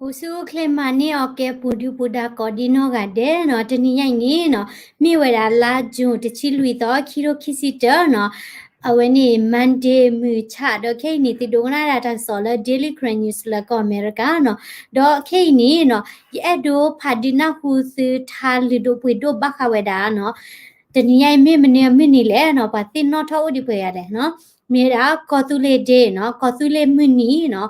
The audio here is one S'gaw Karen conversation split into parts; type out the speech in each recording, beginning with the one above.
အိၣ်ဆူၣ်အိၣ်ချ့မၤန့ၢ်အီၤကဲ ပူၤဒုပူၤဒါကိးဒံနီၢ်ဂၤဒဲးနီၤ, တနံၤညါအံၤန့ၣ်နီၤ, မ့ၢ်ဝဲဒၣ်လါ June တဆံလွံၢ်သီ ခံထိခံဆံတၢနီၤ, အဝဲန့ၣ် Monday မုၢ်ဆၣ် ဒီးခဲအံၤန့ၣ် သုဒိကနၣ်ဒၣ်တၢ်ကစီၣ်လၢ Daily Karen News လၢကီၢ်အမဲရကၤနီၤ, ဒီးခဲအံၤန့ၣ်နီၤ, ယအဲၣ်ဒိးဖးဒုးနၢ်ဟူသုထါလုၢ်ဒိၣ်ပှ့ၤဒိၣ်ဘၣ်ဃးဝဲဒၣ်နီၤ, တနံၤညါအံၤမ့ၢ်မနုၤအမုၢ်နံၤလဲၣ်နီၤ, ပှၤသ့ၣ်နီၣ်ထီၣ်အိၣ်ဒံးပှဲၤဂၤလဲၣ်နီၤ, မ့ၢ်ဝဲဒၣ် ကီၢ်သူလ့ၤ day နီၤ, ကီၢ်သူလ့ၤမုၢ်နံၤနီၤ,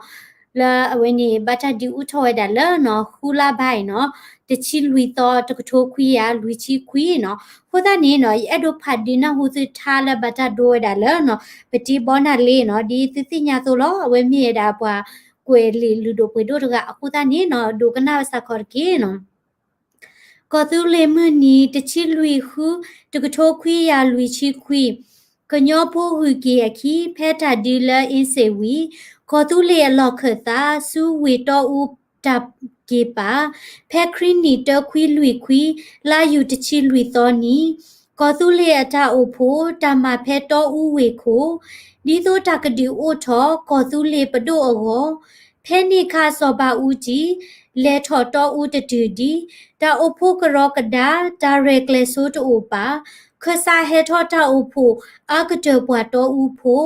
လၢအဝဲန့ၣ် ဘၣ်တၢ်ဒုးအိၣ်ထီၣ်ဝဲဒၣ်လၢနီၤ ဃုလါဘၣ်အံၤနီၤ, တဆံလွံၢ်သီ တကထိခွံကယၤလွံၢ်ဆံခွံနီၤ, အဃိသတးန့ၣ်နီၤ ယအဲၣ်ဒိးဖးဒုးနၢ်ဟူသုထါလၢဘၣ်တၢ်ဒိဝဲဒၣ်လၢနီၤ ပတ့ဘီနၢ်လ့နီၤ, ဒ်သုသ့ၣ်ညါသိးလီၤ, အဝဲမ့ၢ်ဝဲဒၣ်ပှၤကွဲးလံာ်လုၢ်ဒိၣ်ပှ့ၤဒိၣ်တဂၤအဃိသတးန့ၣ်နီၤ, ဒိကနၣ်ဝဲစ့ၢ်ကီးတက့ၢ်နီၤ. ကီၢ်သူလ့ၤမုၢ်နံၤ တဆံလွံၢ်ဃု တကထိခွံကယၤလွံၢ်ဆံခွံ, ကညီဖိဂုၤက့ၤအခံ ဖဲတၢ်ဒုးလၢအ့စ့ၣ်ဝံၤ ကီၢ်သူလ့ၤအလီၢ်ခၢၣ်သး ဆူဝ့ၢ်တီအူတၢ်က့ၤပာ် ဖဲခရံာ်နံၣ်တၢခွံလွံၢ်ခွံ လါယူၤတဆံလွံၢ်သီနံၤ, ကီၢ်သူလ့ၤအတၢ်အိၣ်ဖှိၣ် တၢ်မၤဖဲတီအူဝ့ၢ်ခိၣ် ဒ်သိးတၢ်ကဒုးအိၣ်ထီၣ် ကီၢ်သူလ့ၤပဒိၣ်အဂီၢ်, ဖဲန့ၣ်အခါစီၤဘးအူကၠံ လဲၤထီၣ်တီအူတတုၤဒံး, တၢ်အိၣ်ဖှိၣ်ကရီကဒါ တၢ်ရဲၣ်ကျဲၤဆိတအိၣ်ပာ်, ခၢၣ်စးဟဲထီၣ်တၢ်အိၣ်ဖှိၣ် အါကတၢၢ်ပှၤတီအူဖိ,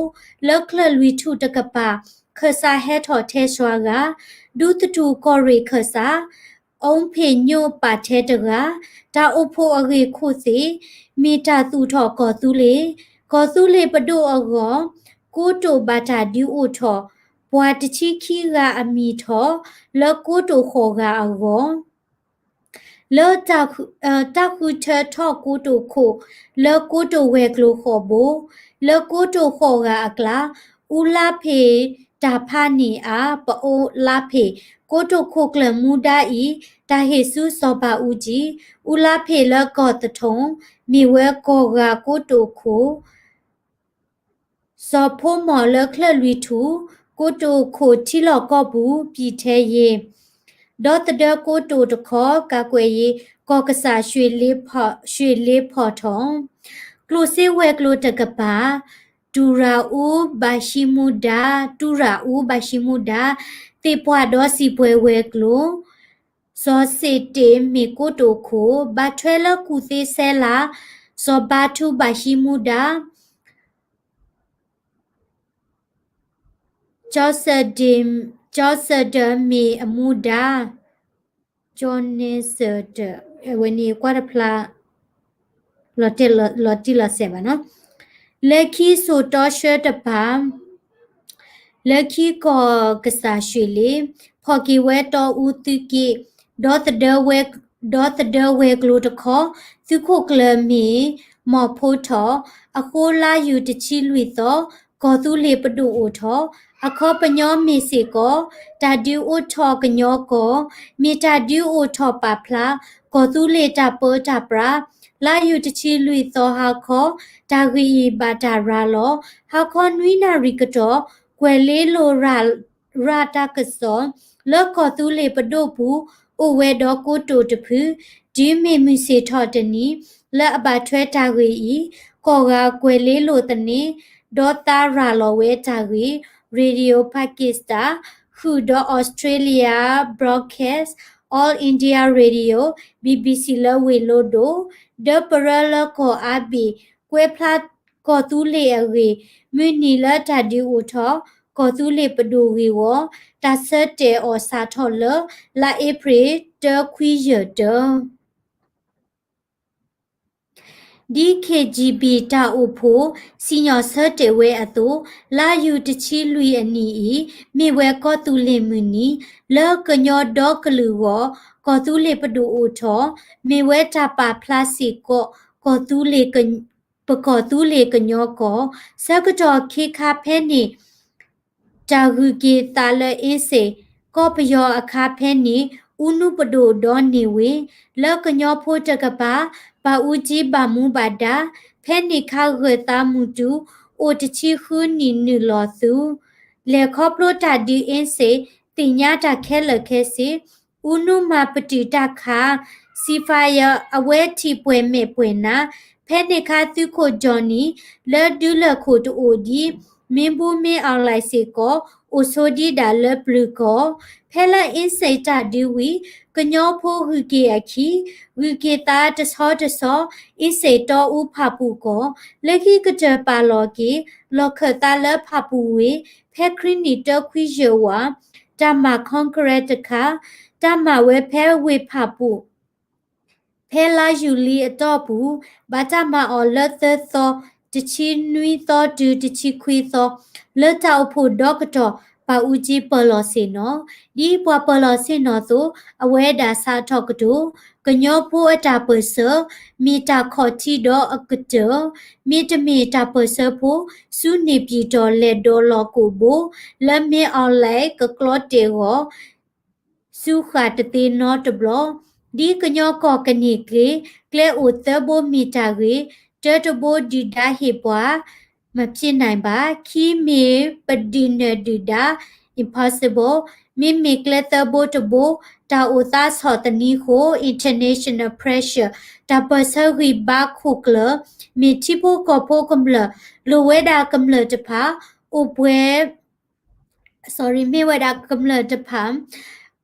လၢချၢၣ်လွံၢ်ထူၣ်တကပၤ ခၢၣ်စးဟဲထီၣ်ထဲစှၤဂၤ, ဒူသထူၣ်ကီၢ်ရ့ၣ်ခၢၣ်စး အူဖ့ၣ်ညိၣ်ပာ်ထဲတဂၤ, တၢ်အိၣ်ဖှိၣ်အဂ့ၢ်ခိၣ်သ့ၣ် မ့ၢ်တၢ်သူၣ်ထီၣ်ကီၢ်သူလ့ၤ, ကီၢ်သူလ့ၤပဒိၣ်အဂီၢ်, ကိတိာ်ဘၣ်တၢ်ဒုးအိၣ်ထီၣ်, ပှၤတဆံခံဂၤအမံၤထီၣ် လၢကိတိာ်ဃိးဂၤအဂီၢ် လၢ တၢ်ဃုထၢထီၣ်ကိတိာ်ခိၣ် လၢကိတိာ်ဝဲၤကျိၤဃိးဘိ, လၢကိတိာ်ဃိးဂၤအကျါ, အူလါဖ့ၣ်တၢ်ဖးန့ၢ်အါ ပအိလါဖ့ၣ် ကိတိာ်ခိၣ်ကျၢၢ်မူဒါအံၤ တၢ်ဟ့ၣ်ဆူစီၤဘးအူကၠံ, အူလါဖ့ၣ်လၢကီၢ်သထိၣ် မ့ၢ်ဝဲကီၢ်ဂၤကိတိာ်ခိၣ် စီၤဖိမီၢ်လၢချၢၣ်လွံၢ်ထူၣ် ကိတိာ်ခိၣ်ထံလီၢ်ကီၢ်ပူၤ ပံၣ်ထဲယ့ၣ်, ဒီသဒၢကိတိာ်တခီ ကးကွဲးယ့ၣ် ကီၢ်ကစၢ် ရွှေလင်းဖော်ထီၣ်, ကျိၣ်စ့ဝဲၤကျိၤတကပၤ တူၢ်ရၤအူဘၣ်ဟံးမူဒါ, တူၢ်ရၤအူဘၣ်ဟံးမူဒါ သ့ၣ်ပှၢ်ဒီးစံၣ်ပှဲၤဝဲၤကျိၤ, စီၤစ့ၣ်တ့ၣ်မ့ၢ်ကိတိာ်ခိၣ် ဘၣ်ထွဲလၢကူၣ်သ့ဆဲလး, စီၤဘါထူဘၣ်ဟံးမူဒါ ကၠီစၢၣ်ဒၢမ့ၢ်အမူဒါ, ကၠီန့စၢၣ်ဒၢ, အဝဲန့ၣ်ကွၢ်တဖျါ လီၤတံၢ်လီၤဆဲးဘၣ်နီၤ, လၢခံစိာ်တီဆှၢတပၤ လၢခံကီၢ်ကစၢ် ရွှေလင်း ဖီၣ်က့ၤဝဲတီအူသုးက့ၣ်, ဒီသဒၢဝဲၤကျိၤတခီ သုးခိၣ်ကျၢၢ်မ့ၢ် မီၢ်ဖိထီၣ်, အဃိလါယူၤတဆံလွံၢ်သီ ကီၢ်သူလ့ၤပဒိၣ်အိၣ်ထီၣ်, အခီပညီမ့ၢ်စ့ၢ်ကီး တၢ်ဒုးအိၣ်ထီၣ်ကညီကီၢ်, မ့ၢ်တၢ်ဒုးအိၣ်ထီၣ်ပာ်ဖျါ ကီၢ်သူလ့ၤတၢ်ပၢတၢ်ပြး, လါယူၤတဆံလွံၢ်သီဟါခီ, တၢ်ဂ့ၢ်အံၤဘၣ်တၢ်ရၤလီၤ ဟါခီနွံနၣ်ရံၣ်ကတီၢ်, ကွဲၤလ့လိၤ ရၤတၢ်ကစီၣ် လၢကီၢ်သူလ့ၤပဒိၣ်ပူၤ အိၣ်ဝဲဒီးကိတိာ်တဖု, တုၤမ့ၢ်မုၢ်ဆ့ၣ်ထီၣ်တနံၤ လၢအဘၣ်ထွဲတၢ်ဂ့ၢ်အံၤ, ကီၢ်ဂၤကွဲၤလ့လိၤသန့, ဒီးသးရၤလီၤဝဲတၢ်ဂ့ၢ် Radio Pakistan ဃုာ်ဒီး Australia Broadcast, All India Radio, BBC လၢဝ့ၢ်လိၤဒိၣ်, ဒၢပရၢလၢကီၢ်အါဘ့ၣ် ကွဲးဖျါကီၢ်သူလ့ၤအဂ့ၢ်, မုၢ်နံၤလၢတၢ်ဒုးအိၣ်ထီၣ် ကီၢ်သူလ့ၤပဒိၣ်ဂ့ၢ်ဝီ, တၢ်ဆၢတဲာ်အီၣ်စးထီၣ်လၢ လါအ့ဖြ့ၣ် တၢခွံယဲၢ်တၢ ဒ် KGB တၢ်အိၣ်ဖှိၣ် စံၣ်ညီၣ်ဆၢတဲာ်ဝဲအသိး, လါယူၤတဆံလွံၢ်အနံၤအံၤ မ့ၢ်ဝဲကီၢ်သူလ့ၤမုၢ်နံၤ, လၢကညီဒီကလုာ်ဂီၢ် ကီၢ်သူလ့ၤပဒိၣ်အိၣ်ထီၣ်, မ့ၢ်ဝဲတၢ်ပာ်ဖျါစ့ၢ်ကီး ကီၢ်သူလ့ၤ ပကီၢ်သူလ့ၤကညီကီၢ်, ဆၢကတီၢ်ခ့ခါဖဲန့ၣ် တၢ်ဂုၤက့ၤသးလၢအ့စ့ၣ် ကီၢ်ပယီၤအခါဖဲန့ၣ် အူနူပဒိၣ်ဒီးန့ၢ်ဝ့ၢ် လၢကညီဖိတကပၤ ဘၣ်အူကၠံဘၣ်မူဘၣ်ဒါ ဖဲန့ၣ်ခါဂၢၢ်သးမုၢ်တူၢ် အိၣ်တဆံဃုနံၣ်နုာ်လီၤသု လဲၤခီဖျိတၢ်ဒုးအ့စ့ၣ် သ့ၣ်ညါတၢ်ခဲလၢာ်ခဲဆ့ အူနူမၤပတုာ်တၢ်ခး ceasefire အဝဲထံၣ်ပှဲၤမဲာ်ပှဲၤနါ ဖဲန့ၣ်ခါသုးခိၣ် Johnny လၢဒုးလၢၢ်ခိၣ်တအိၣ်ဒံး မ့ၢ်ဘူမ့ၢ်အီၣ်လဲၣ်စ့ၢ်ကီး အိၣ်ဆိးဒံးဒၣ်လၢပျုၤကီၢ်, ဖဲလၢအ့စ့းတၢ်ဒုးဝံၤ ကညီဖိဂုၤက့ၤအခံ, ဂုၤက့ၤသးတဆီတဆီ, အ့စ့းတီအူဖၣ်ပူၣ်ကီၢ်, လၢခံကတၢၢ်ပာ်လီၤက့ၤ, လီၢ်ခၢၣ်သးလၢဖၣ်ပူၣ်ဝ့ၢ်, ဖဲခရံာ်နံၣ်တၢခွံယဲၢ်ဝး, တၢ်မၤ Congress တခါ, တၢ်မၤဝဲဖဲဝ့ၢ်ဖၣ်ပူၣ် ဖဲလါယူၤလံအတီၢ်ပူၤ, ဘၣ်တၢ်မၤအီၤလၢသၢသီ, တဆံနွံသီတုၤတဆံခွံသီ, လၢတၢ်အိၣ်ဖှိၣ်ဒီကတီၢ် ပၢ်အူကၠံပၢၢ်လီၤဆ့ၣ်နီၤ, ဒ်ပှၤပၢၢ်လီၤဆ့ၣ်နီၤအသိး, အဝဲဒၣ်စးထီၣ်ကတိၤ, ကညီဖိအတၢ်ပၢၢ်ဆၢ, မ့ၢ်တၢ်ခီၣ်ထံးဒီးအကတၢၢ်, မ့တမ့ၢ်တၢ်ပၢၢ်ဆၢဖိ, ဆူန့ၣ်ပၠံၣ်တီၢ်လဲၤဒိးလီၤကိာ်ဘိ, လၢမ့ၢ်အီၤလဲၣ်ကကျီတဲာ်ဂီၤ ဆူဃၣ်တသ့နီတဘျီ, ဒ်ကညီကီၢ်ကန့ၢ်ကျ့ၤ, ကျဲအိၣ်သၢဘိမ့ၢ်တၢ်ဂ့ၤ, တၢတဘိဒုၣ်ဒါဟ့ၣ်ပှၤ, မဖြစ်နိုင်ပါ, ခံမ့ၢ်ပဒုၣ်နၢၤဒုၣ်ဒါ, impossible, မ့မ့ၢ်ကျဲသၢဘိတဘိ, တၢ်အိၣ်သးဆီၣ်သနံးဃိ, international pressure, တၢ်ပၢၢ်ဆၢဂံၢ်ဘါခိၣ်ကျၢၢ်, မ့ၢ်ထံဖိကီၢ်ဖိကမျၢၢ်, လိၣ်ဝဲဒၣ်ကမျၢၢ်တဖၣ်, အိၣ်ပှဲၤ sorry မ့ၢ်ဝဲဒၣ်ကမျၢၢ်တဖၣ်,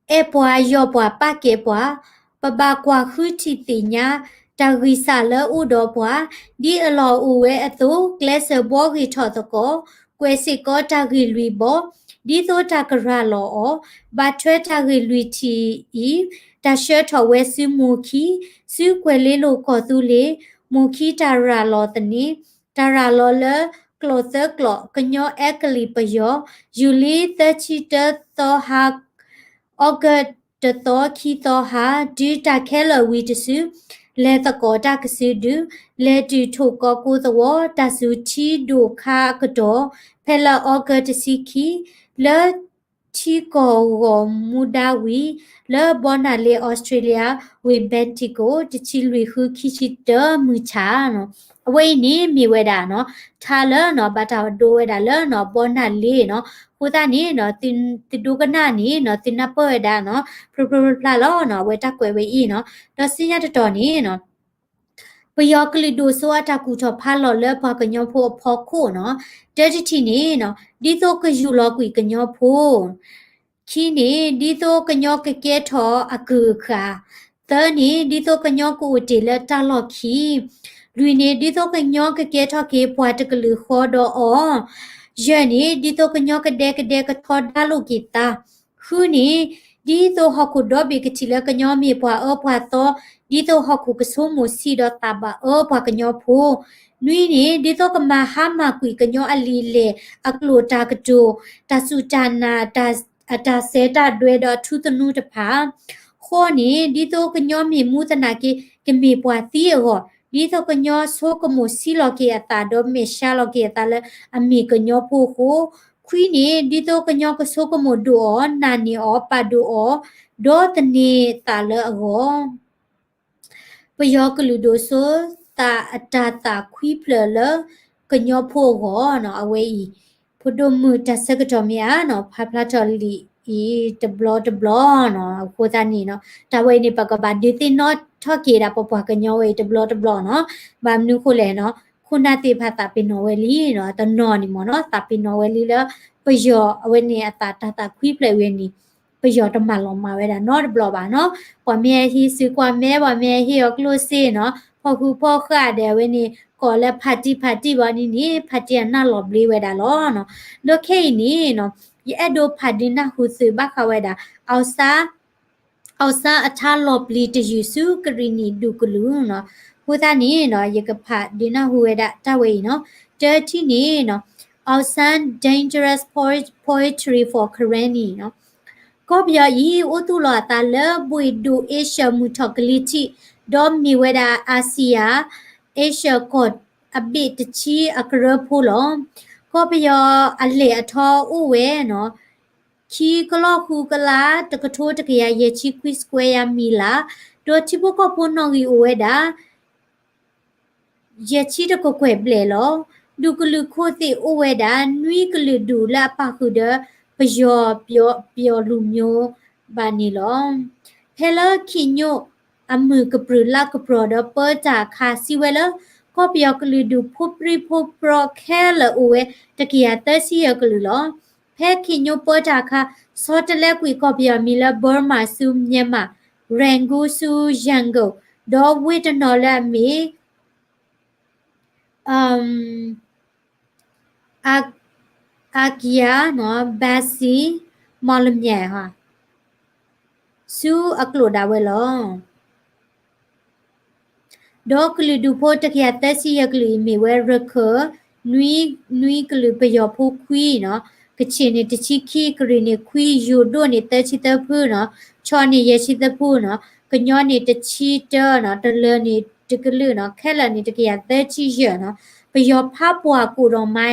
အဲၣ်ပှၤယီၢ်ပှၤပာ်ကဲပှၤ, ပဘၣ်ကွၢ်ဃုထံၣ်သ့ၣ်ညါ, တၢ်ဂံၢ်စၢ်လၢအိၣ်ဒီးပှၤ, ဒ်အလီၢ်အိၣ်ဝဲအသိး, ကျဲးစၢးဘှီဂ့ၤထီၣ်သကိး, ကွဲးစ့ၢ်ကီးတၢ်ဂ့ၢ်လွံၢ်ဘီ, ဒ်သိးတၢ်ကရၤလီၤအီၤ, ဘၣ်ထွဲတၢ်ဂ့ၢ်လွံၢ်ထံၣ်အံၤ, တၢ်ဆှၢထီၣ်ဝဲဆူမိၢ်ခံ, ဆူကွဲၤလ့လိၤကီၢ်သူလ့ၤ, မိၢ်ခံတၢ်ရၤလီၤသန့ၤ, တၢ်ရၤလီၤလၢကျိာ်သၢကျိာ်, ကညီအဲကလံးပယီၤ, ယူၤလံသၢဆံတၢသီဟါ, အီကူးတသီခံသီဟါ, တုၤတၢ်ခဲလၢာ်ဝံၤတစု, လဲၤသကိးတၢ်ကစုဒု, လဲၤတုၤထိၣ်ကီကိသဝီ, တၢ်စူၤထံဒိၣ်ခါအကတီၢ်, ဖဲလၢအီကူးတဆံခံ, လၢထံကီၢ်ဂီၤမူဒါဝံၤ, လၢဘီနၢ်လ့ အီစထြ့လယါ, ဝ့ၢ်ဘဲတံကိး, တဆံလွံၢ်ဃုခံဆံတၢ မုၢ်ဆါနီၤ. အဝဲအံၤန့ၣ်မ့ၢ်ဝဲဒၣ်နီၤ, ထါလၢနီၤ ဘၣ်တၢ်ဒိဝဲဒၣ်လၢနီၤ ဘီနၢ်လ့နီၤ. အဃိသတးန့ၣ်နီၤ သုဒိကနၣ်န့ၣ်နီၤ သုနၢ်ပၢၢ်ဝဲဒၣ်နီၤ ဖျိဖျိဖျါဖျါလီၤနီၤ အဝဲတၢ်ကွဲးဝဲအံၤနီၤ. ဒီးစံညါတတီၤန့ၣ်နီၤ ပယီၤကလုာ်ဒိၣ်စိအတၢ်ကူၣ်ထီၣ်ဖးလီၤလၢပှၤကညီဖိအဖီခိၣ်နီၤ. တၢတထံၣ်န့ၣ်နီၤ ဒ်သိးကယူၢ်လီၤကွံာ်ကညီဖိ, ခံန့ၣ် ဒ်သိးကညီကကဲထီၣ်အကုၢ်အဃာ်, သၢန့ၣ် ဒ်သိးကညီကအိၣ်တ့ၢ်လၢတၢ်လီၢ်ခံ, လွံၢ်န့ၣ် ဒ်သိးကညီကကဲထီၣ်က့ၤပှၤတကလုာ်ဃီဒီးအီၤ, ယဲၢ်န့ၣ် ဒ်သိးကညီကဒဲကဒဲကထီဒါလိာ်က့ၤသး, ဃုန့ၣ် ဒ်သိးဟီၣ်ခိၣ်ဒီဘ့ၣ်ကထံၣ်လၢကညီမ့ၢ်ပှၤအၢပှၤသီ, ဒ်သိးဟီၣ်ခိၣ်ကဆိကမိၣ်ဆံးဒီးသးဘၣ်အၢပှၤကညီဖိ, နွံန့ၣ် ဒ်သိးကမၤဟါမၢ်ကွံာ်ကညီအလံာ်အလဲၢ် အကျိာ်တၢ်ကတိၤ, တၢ်စူၢ်တၢ်နာ်, အတၢ်စဲးတၢ်ဒွဲဒီးအထူသနူတဖၣ်, ဃိးန့ၣ် ဒ်သိးကညီမ့ၢ်မူသနာ်က့ ကမ့ၢ်ပှၤသံအဂီၢ်, ဒ်သိးကညီဆိကမိၣ်ဆံးလီၤက့ၤအသးဒီးမဲာ်ဆှးလီၤက့ၤအသးလၢအမ့ၢ်ကညီဖိအဃိ, ခွံန့ၣ် ဒ်သိးကညီကဆိကမိၣ်ဒိၣ်အီၤ, နာ်န့ၢ်အီၤ, ပာ်ဒိၣ်အီၤ, ဒီးသန့ၤသးလၢအဂီၢ် ပယီၤကလုာ်ဒိၣ်စိ သးအတၢ်သးခွံဖျၢၣ်လၢကညီဖိအဂီၢ်နီၤ အဝဲအံၤ ဖိဒိၣ်မုၣ်တၢ်ဆၢကတီၢ်မ့ၢ်ဧါနီၤ ဖးဖျါထီၣ်လံာ်အံၤတဘျီတဘျီနီၤ အဃိသတးန့ၣ်နီၤ တၢ်ဝဲအံၤန့ၣ် ပကဘၣ်ဒုးသ့ၣ်နီၣ်ထီၣ်က့ၤဒၣ်ပပှၤကညီဝဲအံၤတဘျီတဘျီနီၤ ဘၣ်မနုၤဃိလဲၣ်နီၤ ခိၣ်နၢ်သ့ၣ်တဖၣ်သးပ့ၤနီၣ်ဝဲလံနီၤ တနီၤန့ၣ်မ့ၢ်နီၤ သးပ့ၤနီၣ်ဝဲလံလၢ ပယီၤအဝဲန့ၣ်အသးတၢ်သးခွံဖျၢၣ်ဝဲန့ၣ် ပယီၤတမၤလီၤမၢ်ဝဲဒၣ်နီတဘျီဘၣ်နီၤ ပှၤမ့ၢ်ဟ့ၣ်စုကွၢ်မဲ ပှၤမ့ၢ်ဟ့ၣ်အီၤကျိၣ်စ့နီၤ ဖီၣ်ဃူဖီၣ်ဃာ်ဒီးအဝဲန့ၣ် ကိးလၢဖးတံၢ်ဖးတံၢ်ဘၣ်န့ၣ်န့ၣ် ဖးတံၢ်အနၢ်လီၤဘျ့ဝဲဒၣ်လီၤနီၤ ဒီးခဲအံၤန့ၣ်နီၤ ယအဲၣ်ဒိးဖးဒုးနၢ်ဟူသုးဘၣ်ဃးဝဲဒၣ် အောင်ဆန်း အောင်ဆန်း အထါလီၤပျံၤတယုၢ်ဆူကရံၣ်နံၣ်ဒူၣ်ကလုာ်နီၤ အဃိသတးန့ၣ်နီၤ ယကဖးဒုးနၢ်ဟူဝဲဒၣ်တၢ်ဝဲအံၤနီၤ တထံၣ်န့ၣ်နီၤ အောင်ဆန်း dangerous poetry for Karenni နီၤ ကီၢ်ပယီၤအံၤ အိၣ်သူၣ်လီၤအသးလၢ ဘှ့ၣ်ဒိၣ်အ့ရှၢၣ်မုၢ်ထီၣ်ကလံၤထံး ဒီးမ့ၢ်ဝဲဒၣ် Asia အ့ရှၢၣ်ကီၢ်အဘ့ၣ်တဆံအကရၢဖိလီၤ ကီၢ်ပယီၤအလဲၢ်အထီအိၣ်ဝဲနီၤ ခံကလီၢ်ဃုကလး တကထိတကယၤယဲၢ်ဆံခွံ square mile ဒီးထံဖိကီၢ်ဖိနီၣ်ဂံၢ်အိၣ်ဝဲဒၣ် ယဲၢ်ဆံတကကွဲၢ်ဘျဲၣ်လီၤ. ဒူၣ်ကလုာ်ခိၣ်သ့ၣ်အိၣ်ဝဲဒၣ် နွံကလုာ်ဒူၣ်လၢအပာ်ဃုာ်ဒီး ပယီၤပယီၤလူၤမျိုးဘၣ်န့ၣ်လီၤ. ဖဲလၢခံညိၣ်အမုၢ်ကပြုၢ်လါကပြီၤဒီးပၢတၢ်အခါ စံးဝဲလၢ ကီၢ်ပယီၤကလုာ်ဒူၣ်ဖိပြံဖိပြီခဲလၢာ်အိၣ်ဝဲ တကယၤသၢဆံယဲၢ်ကလုာ်လီၤ. ဖဲခ့ၣ်ညိပၢတၢ်အခါ ဆီတလဲကွံာ်ကီၢ်ပယီၤမံၤလၢ Burma ဆူ Myanmar, Rangoon ဆူ Yangon, ဒီးဝ့ၢ်တနီၤလၢအမ့ၢ် အ Akya နီၤ Basi မီၣ်လမၠဲၣ် ဆူအကျိာ်ဒၣ်ဝဲလီၤ. ဒီးကလုာ်ဒူၣ်ဖိတကယၤသၢဆံယဲၢ်ကလုာ်အံၤ မ့ၢ်ဝဲရခၢၣ် နွံကလုာ်, ပယီၤဖိခွံနီၤ, ကခ့ၣ်န့ၣ်တဆံခံ, ကရံၣ်န့ၣ်ခွံ, ယိၤဒိၣ်န့ၣ်သၢဆံသၢဖုနီၤ, ခၠ့ၣ်န့ၣ်ယဲၢ်ဆံသၢဖုနီၤ, ကညီန့ၣ်တဆံတၢနီၤ, တလၢၢ်န့ၣ်တကလုာ်နီၤ, ခဲလၢာ်န့ၣ်တကယၤသၢဆံယဲၢ်နီၤ, ပယီၤဖးပှၢ်ကိၣ်ဒီးမါ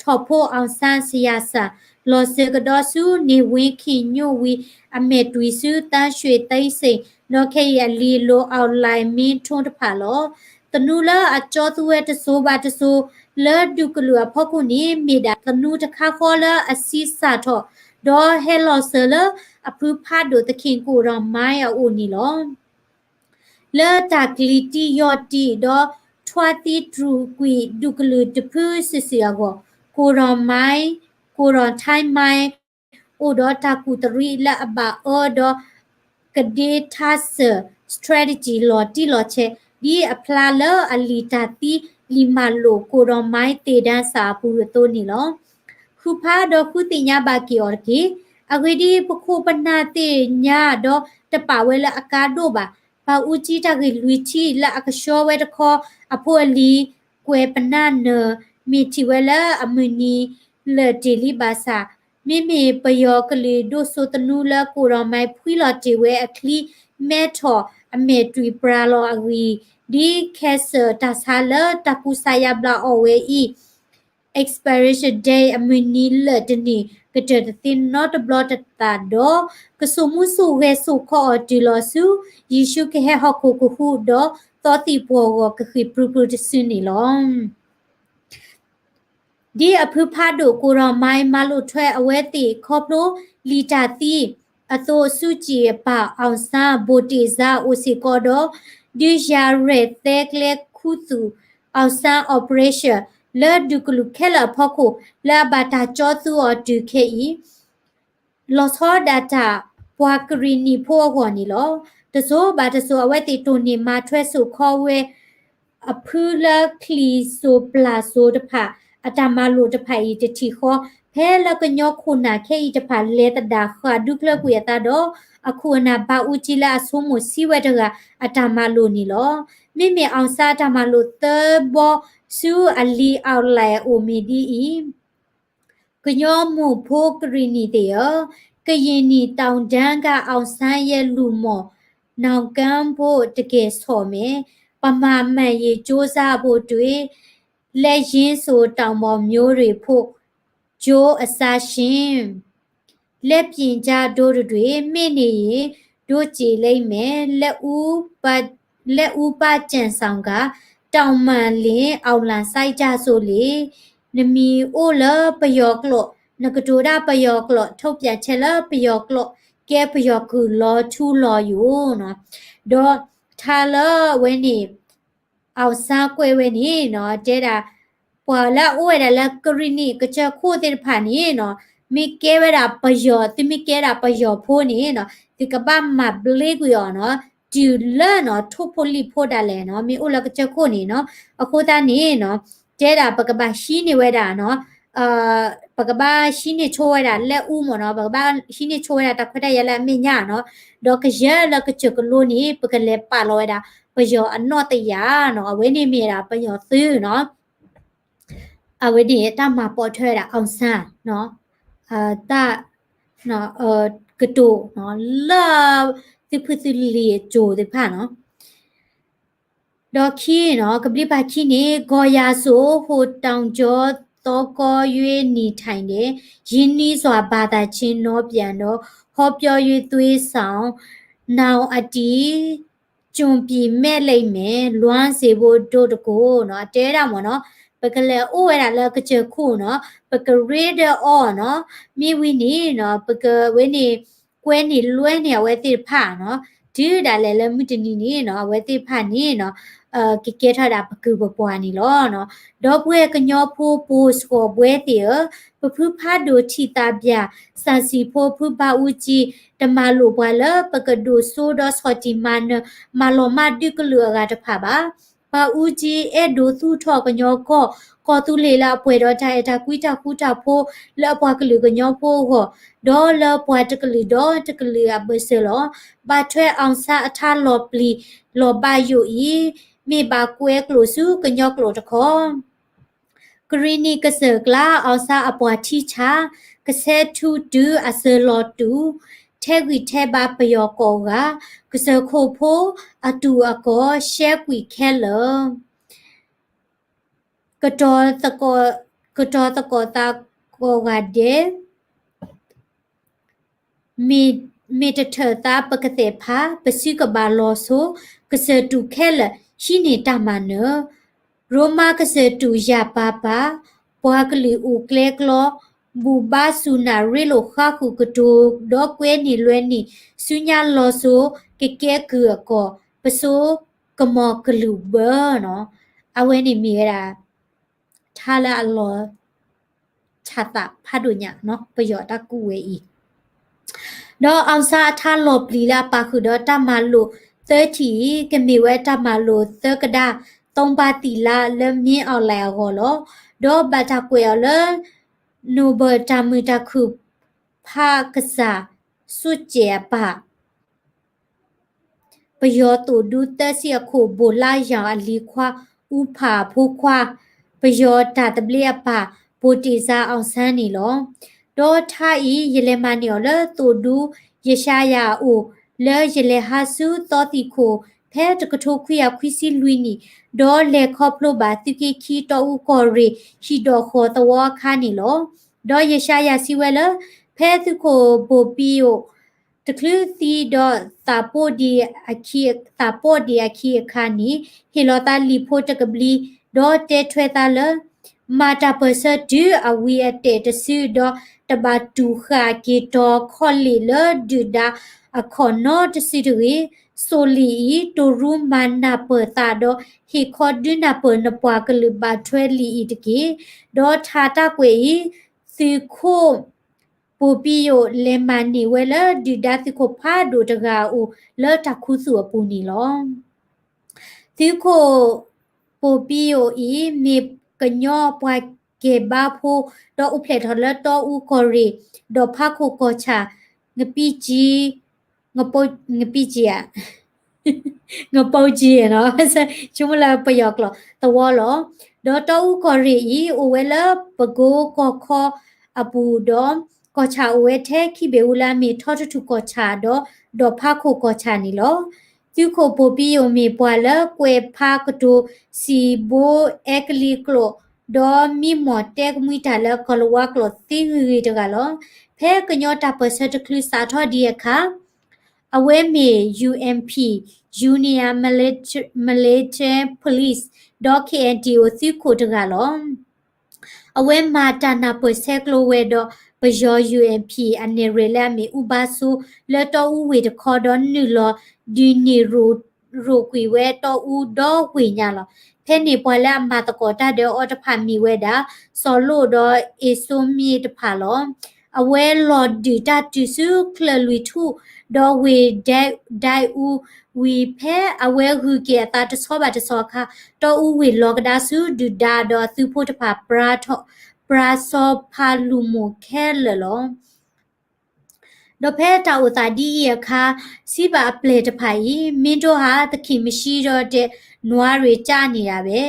ထီၣ်ဖိအောင်ဆန်း ဆရာစံ လီၤစၢၤကဒီးဆူ နေဝင်း ခ့ၣ်ညိၣ်ဝံၤအမဲာ်တွံၣ်ဆူသန်းရွှေသိန်းစိန် ဒီးခဲအံၤအလံၤအလိၤ အောင်လှိုင်မင်းထွန်း တဖၣ်လီၤ. သနူလၢအကၠီသူဝဲတစိၤဘၣ်တစိၤ လၢဒူၣ်ကလုာ်အဖီခိၣ်န့ၣ် မ့ၢ်ဒၣ်သနူတခါဃီလၢအဆံးစၢ်ထီၣ် ဒီးဟဲလီၤစၢၤလၢအဖုဖးဒိၣ်သခ့ၣ်ကိၣ်ဒီးမါအအိၣ်န့ၣ်လီၤ. လၢတၢ်ကျံၤတံၢ်ယီၢ်တံၢ် ဒီးထွါသံတြူာ်ကွံာ်ဒူၣ်ကလုာ်တဖုစုာ်စုာ်အဂီၢ်, ကိၣ်ဒီးမါ, ကိၣ်ဒီးထါမါ အိၣ်ဒီးတၢ်ကူၣ်တရံးလၢအဘၣ်အၢဒီး ကဒ့ထါစၢၢ် strategy လီၤတံၢ်လီၤဆဲး ဒ်အဖျါလၢအလံာ်တၢ်သံလံာ်မၤလိာ် ကိၣ်ဒီးမါသ့ၣ်ဒၢစၢ်အပူၤအသိးန့ၣ်လီၤ. ဃုဖးဒီးဃုသ့ၣ်ညါဘၣ်က့ၤအီၤတက့ၢ်. အဂ့ၢ်ဒ်အံၤ, ပခိၣ်ပနၢ်သ့ၣ်ညါဒီးတပာ်ဝဲလၢအကါဒိၣ်ဘၣ်. ပၢ်အူကၠံတၢ်ဂ့ၢ်လွံၢ်ထံၣ်လၢအကဆှီဝဲတခီအဖိအလံၤ ကွဲးပနၢ်နၢၤ မ့ၢ်ထံၣ်ဝဲလၢအမုၢ်နံၤလၢာ်တ့ၢ်လံဘၣ်ဆၣ်, မ့မ့ၢ်ပယီၤကလုာ်ဒိၣ်စိသနူလၢကိၣ်ဒီးမါဖှံလီၤတ့ၢ်ဝဲအချံ မဲထီၣ်အမဲာ်တွံၣ်ပြၤလီၤအဂံၢ်, ဒ်ခဲစၢၣ်တၢ်ဆါလၢတၢ်ကူစါယါဘျါအီၤဝဲအံၤ expiration date အမုၢ်နံၤလၢာ်တနံၤ ကတၢၢ်တသ့နီတဘျီတသးဒီး ကစိာ်မူစိာ်ဂဲၤစိာ်ခီအီၤတုၤလီၤဆူ ယ့ၣ်ၡူးကဟဲဟီၣ်ခိၣ်ကဟူးဒီး သီသံၣ်ပှီၢ်ဂီၢ်ကဃ့ၢ်ပြူပြူတစုန့ၣ်လီၤ. ဒ်အဖုဖးဒိၣ်ကိၣ်ဒီးမါမၤလိာ်ထွဲအဝဲသ့ၣ်ခီဖျိလံာ်တၢ်သံအသိး စူးကၠံၣ်အပၢ်အောင်ဆန်း ဗိုလ်တင်ဇော် အိၣ်စ့ၢ်ကီးဒီး ဒုးယၤရဲၣ်သဲကျဲခူသူၣ် အောင်ဆန်း Operation လၢဒူၣ်ကလုာ်ခဲလၢာ်အဖီခိၣ် လၢအဘၣ်တၢ်ကၠီသူအီၤတုၤခဲအံၤ လီၤဆီဒၣ်တၢ်ပှၤကရံၣ်နံၣ်ဖိအဂီၢ်န့ၣ်လီၤ. တစိၤဘၣ်တစိၤ အဝဲသ့ၣ်တိၢ်န့ၢ်မၤထွဲစိာ်ခီဝဲ အဖုလၢချံၣ်စိၤပျၢ်စိၤတဖၣ် အတၢ်မၤလိာ်တဖၣ်အံၤတထံၣ်ဃီ ဖဲလၢကညီခိၣ်နၢ်ခဲအံၤတဖၣ် လဲၤသဒၣ်ဃာ်ဒူချၢကွံာ်အသးဒီး အခိၣ်အနၢ်ဘၣ်အူကၠံလၢအဆိကမိၣ်ဆံးဝဲတဂၤ အတၢ်မၤလိာ်န့ၣ်လီၤ. မ့မ့ၢ်အောင်ဆန်းအတၢ်မၤလိာ်သၢဘီဆူအလံာ်အောင်လှိုင်အအိၣ်မ့ၢ်ဒ်အံၤ ကညီမိၢ်ဖိကရံၣ်နံၣ်သ့ၣ်ဧၢ, ကရင်နီတောင်တန်းက အောင်ဆန်းရဲ့လူ့မော် နောင်ကမ်းဖို့တကယ်ဆော့မယ်, ဗမာမှန်ရေးကြိုးစားဖို့တွေ, လက်ရင်းဆိုတောင်ပေါ်မျိုးတွေဖို့ ကြိုးအစားရှင်, လက်ပြင်ကျဒိုးတတွေ မ့ၢ်နေရင် တို့ကျေလံမယ်, လက်ဦးဘ လက်ဦးဘကျန်ဆောင်က တောင်မှန်လင်အောင်လံစိုက်ကြစို့လေ, နမံၤအိၣ်လၢပယီၤကျိာ်, နကတိၤတၢ်ပယီၤကျိာ်, ထုတ်ပြန်ချက်လၢပယီၤကျိာ်, ကဲပယီၤကုၢ်လီၤထူလီၤယိာ်နီၤ, ဒီးထါလၢအဝဲန့ၣ် အောင်ဆန်းကွဲးဝဲန့ၣ်နီၤ တဲဒၣ် ပှၤလၢအအိၣ်ဝဲဒၣ်လၢကရံၣ်နံၣ်ကစၢၢ်ခိၣ်သ့ၣ်တဖၣ်န့ၣ်နီၤ မ့ၢ်ကဲဝဲဒၣ်ပယီၤ သုမ့ၢ်ကဲဒၣ်ပယီၤဖိန့ၣ်နီၤ သုကဘၣ်မၤဘျ့ကွံာ်အီၤနီၤ တုၤလၢနီၤ ထိၣ်ဖိလံၣ်ဖိဒၣ်လဲာ်နီၤ မ့ၢ်အိၣ်လၢကစၢၢ်ခိၣ်န့ၣ်နီၤ အဃိသတးန့ၣ်နီၤ တဲဒၣ်ပကဘၣ်ဟံးန့ၢ်ဝဲဒၣ်နီၤ ပကဘၣ်ဟံးန့ၢ်ဆိဝဲဒၣ် လက်ဦး မ့ၢ်နီၤ ပကဘၣ်ဟံးန့ၢ်ဆိဝဲဒၣ်တၢ်ခွဲးတၢ်ယာ်လၢအမဲာ်ညါနီၤ ဒီးကယဲၢ်လၢကစၢၢ်ကလိန့ၣ် ပကလဲၤပာ်လီၤဝဲဒၣ် ပယီၤအနီၣ်တယၢ်နီၤ အဝဲန့ၣ်မ့ၢ်ဒၣ်ပယီၤသုးနီၤ အဝဲန့ၣ်တၢ်မၤပိာ်ထွဲဝဲဒၣ် အောင်ဆန်း တၢ် ကတိၤ လၢ သုဖုသုလံၤအစိၤသ့ၣ်တဖၣ်နီၤ ဒီးခံနီၤ ကဘျံးပၤခံန့ၣ် ဂေါ်ယၤစိၤ ဟိုတောင်ကျောသီကောရွေးနေထိုင်တယ် ရင်းနှီးစွာဘာသာချင်းနှီးပြန်တော့ ဟောပြောရေးသွေးဆောင် နောင်အတည် ကျွန်ပြည်မဲ့လိမ့်မယ် လွမ်းစေဖို့တို့တကိုယ် နီၤ တဲဒၣ်မ့ၢ်နီၤ ပကလဲၤအိၣ်ဝဲဒၣ်လၢကစၢၢ်ခိၣ်နီၤ ပကရ့ဒီးအီၤနီၤ မ့ၢ်ဝံၤန့ၣ်နီၤ ပကဝဲန့ၣ် ကွဲန့ၣ်လွဲန့ၣ်အဝဲသ့ၣ်တဖၣ်နီၤ တုၤဒၣ်လဲာ်လၢမုၢ်တနံၤန့ၣ်နီၤ အဝဲသ့ၣ်တဖၣ်န့ၣ်နီၤ ကကဲထီၣ်ဒၣ်ပကုၢ်ပပှၢ်န့ၣ်လီၤ. ဒီပုၢ်ဝဲၢ်ကညီဖိပိာ်စှီၤဘှဲသ့ၣ်ဧၢ, ပဖုဖးဒိၣ်ထံၣ်သးဘၣ် စၣ်စံၣ်ဖိဖုဘၣ်အူကၠံ တမၤလိာ်ပှၤလၢပကဒိၣ်စိဒီးဆီၣ်တံၢ်မၤနၢၤ မၤလီၤမၢ်ဒုးကလုာ်အဂၤတဖၣ်ဘၣ်. ဘၣ်အူကၠံအဲၣ်ဒိးသူၣ်ထီၣ်ကညီကီၢ် ကီၢ်သူလ့ၤလၢအပှဲၤဒီးတၢ်အဲၣ်တၢ်ကွံတၢ်ဃူတၢ်ဖိး လၢအပှၤကလုာ်ကညီဖိအဂီၢ်, ဒီးလၢပှၤတကလုာ်ဒီးတကလုာ်အဘၢၣ်စၢၤလီၤ. ဘၣ်ထွဲ အောင်ဆန်း အထါလီၤပျံၤလီၤဘၣ်ယိၣ်အံၤ မ့ၢ်ဘၣ်ကွဲးကျိာ်ဆူကညီကျိာ်တခီ ကရံၣ်နံၣ်ကစၢၢ်ကျါ အောင်ဆန်း အပှၤထံဆါ, ကဆဲးထူတုၤအစၢၤလီၤတူာ်, ထဲးဂံၢ်ထဲးဘါပယီၤကိးဂၤ, ကစၢၢ်ခိၣ်ဖိအတူာ်အကီၢ် ရှဲကွံာ်ခဲလၢာ်, ကတီၤသကိးသးကိးဂၤဒဲး မ့ၢ်တထၢၣ်သါပကသဲၣ်ဖး ပစုကဘၣ်လီၤဆိ, ကစၢၢ်တူာ်ခဲလၢာ် ဟံးန့ၢ်တၢ်မၤနၢၤ, ရိမါကစၢၢ်တူာ်ယၢ်ပၤပၤ, ပှၤကလုာ်အိၣ်ကျဲကျီ, ဘူၣ်ဘါစူၢ်နာ်ရ့လိာ်ဃါဃုာ်ကတိၤ ဒီးကွဲန့ၢ်လွဲန့ၢ် ဆူညါလီၤဆိ ကကဲကုၢ်အကီၢ် ပစိကမီၤကလုာ်ဘၢနီၤ. အဝဲန့ၣ်မ့ၢ်ဝဲဒၣ် ထါလၢအလီၤ ဆၣ်သးဖးဒိၣ်ညါနီၤ ပယီၤတၢ်ကူၣ်ဝဲအံၤ, ဒီး အောင်ဆန်း အထါလီၤပျံၤလၢအပာ်ဃုာ်ဒီးတၢ်မၤလိာ်သၢထံၣ်အံၤ ကမ့ၢ်ဝဲတၢ်မၤလိာ်သၢကဒါ သုံးပါးသီလ လၢ မင်းအောင်လှိုင် အဂီၢ်လီၤ. ဒီးဘၣ်တၢ်ကွဲးအီၤလၢ Nobel တၢ်မုာ်တၢ်ခုၣ်ဖးကစၢ် စွ့ၣ်ကဲး အပၢ် ပယီၤသိၣ်ဒူသၢဆံအခိၣ် ဗိုလ်လါရောင် အလံၤခွါ အူဖၣ်အဖိခွါ, ပယီၤတၢ်သဘျ့အပၢ် ဗိုလ်တင့်ဆွေ အောင်ဆန်း န့ၣ်လီၤ. ဒီးထါအံၤ ယလဲၤမၤန့ၢ်အီၤလၢသိၣ်ဒူ ယၡါယၤအအိၣ် လၢယလဲၤဟးဆူသီသံၣ်ခိၣ် ဖဲတကထိခွံကယၤခွံဆံလွံၢ်နံၣ်, ဒီးလဲၤခီဖျိဘၣ်သုးက့ခံတီအူကီၢ်ရ့ၣ် ဟံၣ်ဒီးဃီၤသဝီအခါန့ၣ်လီၤ. ဒီးယၡါယၤစံးဝဲလၢ ဖဲသုးခိၣ်ဘိၣ်ပံယိၣ် တချုးသံဒီးသးပီၣ်ဒံးအခံ, သးပီၣ်ဒံးအခံအခါန့ၣ် ဟ့ၣ်လီၤသးလံာ်ဖိတကဘျံး, ဒီးတဲထွဲသးလၢ မၤတၢ်ပၢၢ်ဆၢတုၤအဝံၤအတဲာ်တစု, ဒီးတဘၣ်တူၢ်ဃာ်က့ၤတီၤခီၣ်လ့ၣ်လၢဒုၣ်ဒါအခီၣ်နီတစုတဂ့ၤ. စိာ်လံာ်အံၤ တိၢ်ရူမၤနၢ်ပၢၢ်သးဒီး ဟ့ၣ်ခီဒုးနၢ်ပၢၢ်နပှၤကလုာ်ဘၣ်ထွဲလံာ်အံၤတက့ၢ်. ဒီးထါတၢ်ကွဲးအံၤ သုးခိၣ် ဘိၣ်ပံယိၣ် လဲၤမၤန့ၢ်ဝဲလၢဒုၣ်ဒါသုးခိၣ်ဖးဒိၣ်တဂၤအအိၣ် လၢတၢ်ခူသူၣ်အပူၤန့ၣ်လီၤ. သုးခိၣ် ဘိၣ်ပံယိၣ်အံၤ မ့ၢ်ကညီပှၤကဲဘါဖိ ဒီးအိၣ်ဖျဲၣ်ထီၣ်လၢတီအူကီၢ်ရ့ၣ် ဒီးဖးခိၣ်ကီၢ်ဆၣ် ငပံကၠံ, ငပံကၠံဧါ ငပံကၠံနီၤ, ဆိကမိၣ်လၢပယီၤကျိာ်သဝီလီၤ. ဒီးတီအူကီၢ်ရ့ၣ်အံၤ အိၣ်ဝဲလၢပကိကီၢ်ခီအပူၤဒီး ကီၢ်ဆၣ်အိၣ်ဝဲထဲခံဘ့ၣ်အူလၢအမ့ၢ်ထီထူထူၣ်ကီၢ်ဆၣ်ဒီး ဒီးဖးခိၣ်ကီၢ်ဆၣ်န့ၣ်လီၤ. သုးခိၣ်ဘိၣ်ပံယိၣ်မ့ၢ်ပှၤလၢကွဲးဖးကတိၤ စံးဘိအဲကလံးကျိာ် ဒီးမံမီၢ်တဲကမှံတၢ်လၢကီၢ်လဝါကျိာ်သ့ဂ့ၤဂ့ၤတဂၤလီၤ. ဖဲကညီတၢ်ပၢၢ်ဆၢတချုးစးထီၣ်ဒံးအခါ အဝဲမ့ၢ် ယူအ့ၣ်အမ်ၣ်ပီၣ်, Union Military Police ဒီး ခ့ၣ်အဲၣ်တီၣ်အိၣ် သုးခိၣ်တဂၤလီၤ. အဝဲမၤတၢ်နၢ်ပၢၢ်ဆဲးကျိးဝဲဒီး ပယီၤ ယူအ့ၣ်အမ်ၣ်ပီၣ် အနဲၣ်ရွဲၣ်လၢအမ့ၢ်အူဘါစိ လၢတီအူဝ့ၢ်တခီ ဒီးနုာ်လီၤဒုးန့ၢ်ရိၣ်ကွံာ်ဝဲတီအူဒီဝ့ၢ်ညါလီၤ. ဖဲန့ၣ်ပှၤလၢအမၤသကိးတၢ်ဒီးအီၤတဖၣ်မ့ၢ်ဝဲဒၣ် စီၤလိၣ်ဒီးအ့စိမ့တဖၣ်လီၤ. အဝဲလီၤဒုးတၢ်တုၤဆူချၢၣ်လွံၢ်ထူၣ် ဒီးဝ့ၢ်ဒဲအူဝံၤ ဖဲအဝဲဂုၤက့ၤအသးတဆီဘၣ်တဆီအခါ တီအူဝ့ၢ်လီၤကဒါဆူဒုၣ်ဒါဒီးအသုးဖိတဖၣ် ပြၤစီၤဖးလူၤမိၢ်ခဲလၢာ်လီၤ. ဒီးဖဲတၢ်အိၣ်သးဒ်အံၤအခါ စံးဘၣ်အပျဲၢ်တဖၣ်အံၤ မ့ၢ်ဒိဟးသခ့ၣ်မဆံဒီးတဲ နွါရ့ၣ်ကၠးန့ၢ်ဒၣ်ဝဲ,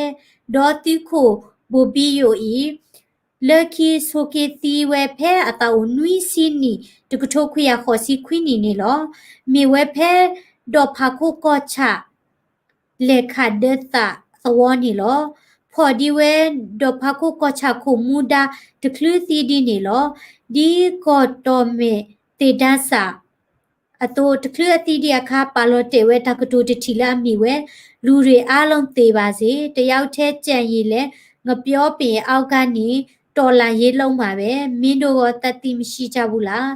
ဒီးသုးခိၣ်ဘိၣ်ပံယိၣ်အံၤ လၢခံဆိးက့သံဝဲဖဲအသးအိၣ်နွံဆံနံၣ် တကထိခွံကယၤဃိးဆံခွံနံၣ်န့ၣ်လီၤ. မ့ၢ်ဝဲဖဲဒီးဖးခိၣ်ကီၢ်ဆၣ် လဲၤခးဒၢသးသဝီန့ၣ်လီၤ. ဖီၣ်ဒံးဝဲဒီးဖးခိၣ်ကီၢ်ဆၣ်ခိၣ်မူဒါတချုးသံဒ်န့ၣ်လီၤ. ဒ်ကီၢ်တီၢ်မဲာ်သ့ၣ်ဒါစၢ်အသိး တချုးအသံဒံးအခါ ပာ်လီၤတဲာ်ဝဲတၢ်ကတိၤတထံၣ်လၢအမ့ၢ်ဝဲ လူထုအားလုံးသေပါစေ, တယောက်ထဲကျန်ရင်လည်း ငပြောပင်အောက်ကနေ တော်လှန်ရေးလုပ်မှာပဲ, မ့ၢ်ဒိဂီၤသးသံမဆံးတၢ်ဘူးလၢ်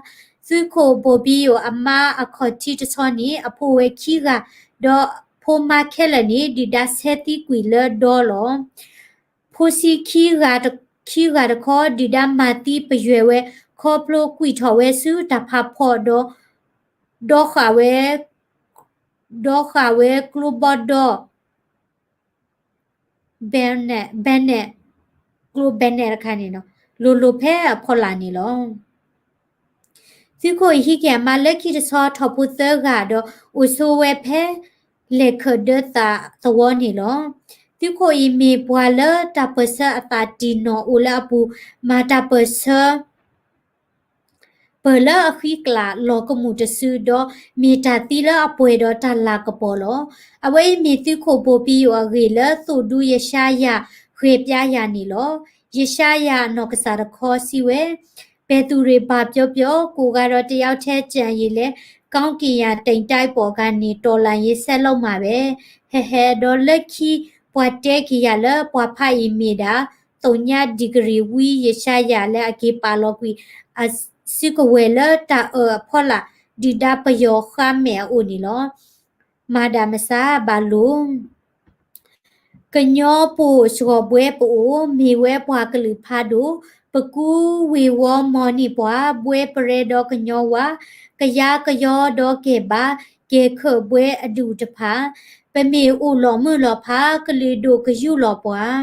သုးခိၣ်ဘိၣ်ဘံယိၣ်အမါအခီၣ်ထံးတဆီန့ၣ် အဖိဝဲခံဂၤ, ဒီးဖိမါခဲလၢာ်န့ၣ် ဒုၣ်ဒါဆဲးသံကွံာ်လၢဒီလီၤ. ဖိဆံးခံဂၤတခီ ဒုၣ်ဒါမၤသံပယွဲၢ်ဝဲ ခီဖျိကွံာ်ထီၣ်ဝဲဆူတၢ်ဖးဖီဒီး ဒီဃာ်ဝဲ ဒီဃာ်ဝဲကျိဘီဒီ ဘဲနဲၣ် ကျိဘဲနဲၣ်တခါန့ၣ် လိၤလိၤဖဲအဖီလာ်န့ၣ်လီၤ. သုးခိၣ်အံၤဟံးက့ၤအမါလၢခံတဆီ ထီၣ်ဖိသၢဂၤဒီး အိၣ်ဆိးဝဲဖဲလဲၣ်ခၢၣ်ဒၢသးသဝီန့ၣ်လီၤ. သုးခိၣ်အံၤမ့ၢ်ပှၤလၢတၢ်ပၢၢ်ဆၢအသးတံၢ်နီၢ်အိၣ်လၢအပူၤ မၤတၢ်ပၢၢ်ဆၢ ပၢၢ်လၢအဃံကျးလီၤကမူၣ်တစု ဒီးမ့ၢ်တၢ်သံလၢအပှဲၤဒီးတၢ်လၤကပီၤလီၤ. အဝဲအံၤမ့ၢ်သုးခိၣ်ဘိၣ်ဘံယိၣ်အဂ့ၢ်လၢသိၣ်ဒူယၡါယၤ ဂဲၤပျါယၤန့ၣ်လီၤ. ယၡါယၤအနီၢ်ကစၢ်တခီစံးဝဲ, ပဲၤသူၣ်ရ့ၣ်ဘၣ်ပျီပျီ ကိုယ်ဂၤဒီးတယောက်ထဲကျန်ရင်လည်း ကောင်းကင်ယံတင်တိုက်ပေါ်ကနေ တော်လှန်ရေးဆက်လုပ်မှာပဲ. ဟဲဟဲဒီးလၢခံ ပှၤတဲက့ၤယၤလၢပှၤဖးအံၤမ့ၢ်ဒၣ် သိၣ်ညါဒံၣ်ကရံၣ်ဝံယၡါယၤလၢအက့ၤပာ်လီၤကွံာ် အစုကဝဲၤလၢတၢ်အၢၣ်အဖီလာ် ဒုၣ်ဒါပယီၤဃါမဲာ်အအိၣ်န့ၣ်လီၤ. မၤဒၣ်မဆါဘၣ်လိၤ ကညီပိၢ်စှီၤဘှဲပအိၣ် မ့ၢ်ဝဲပှၤကလုာ်ဖးဒိၣ်, ပကူဝ့ၢ်ဝီမီၤန့ၢ်ပှၤ ဘှဲပရဲဒီးကညီဝါ, ကယါကယီဒီးကဲၣ်ဘါ, ကဲၣ်ခၢၣ်ဘှဲအဒူၣ်တဖၣ်, ပမ့ၢ်အိၣ်လီၤမုၢ်လီၤဖး ကလုာ်ဒိၣ်ကယူၢ်လီၤပှၤ,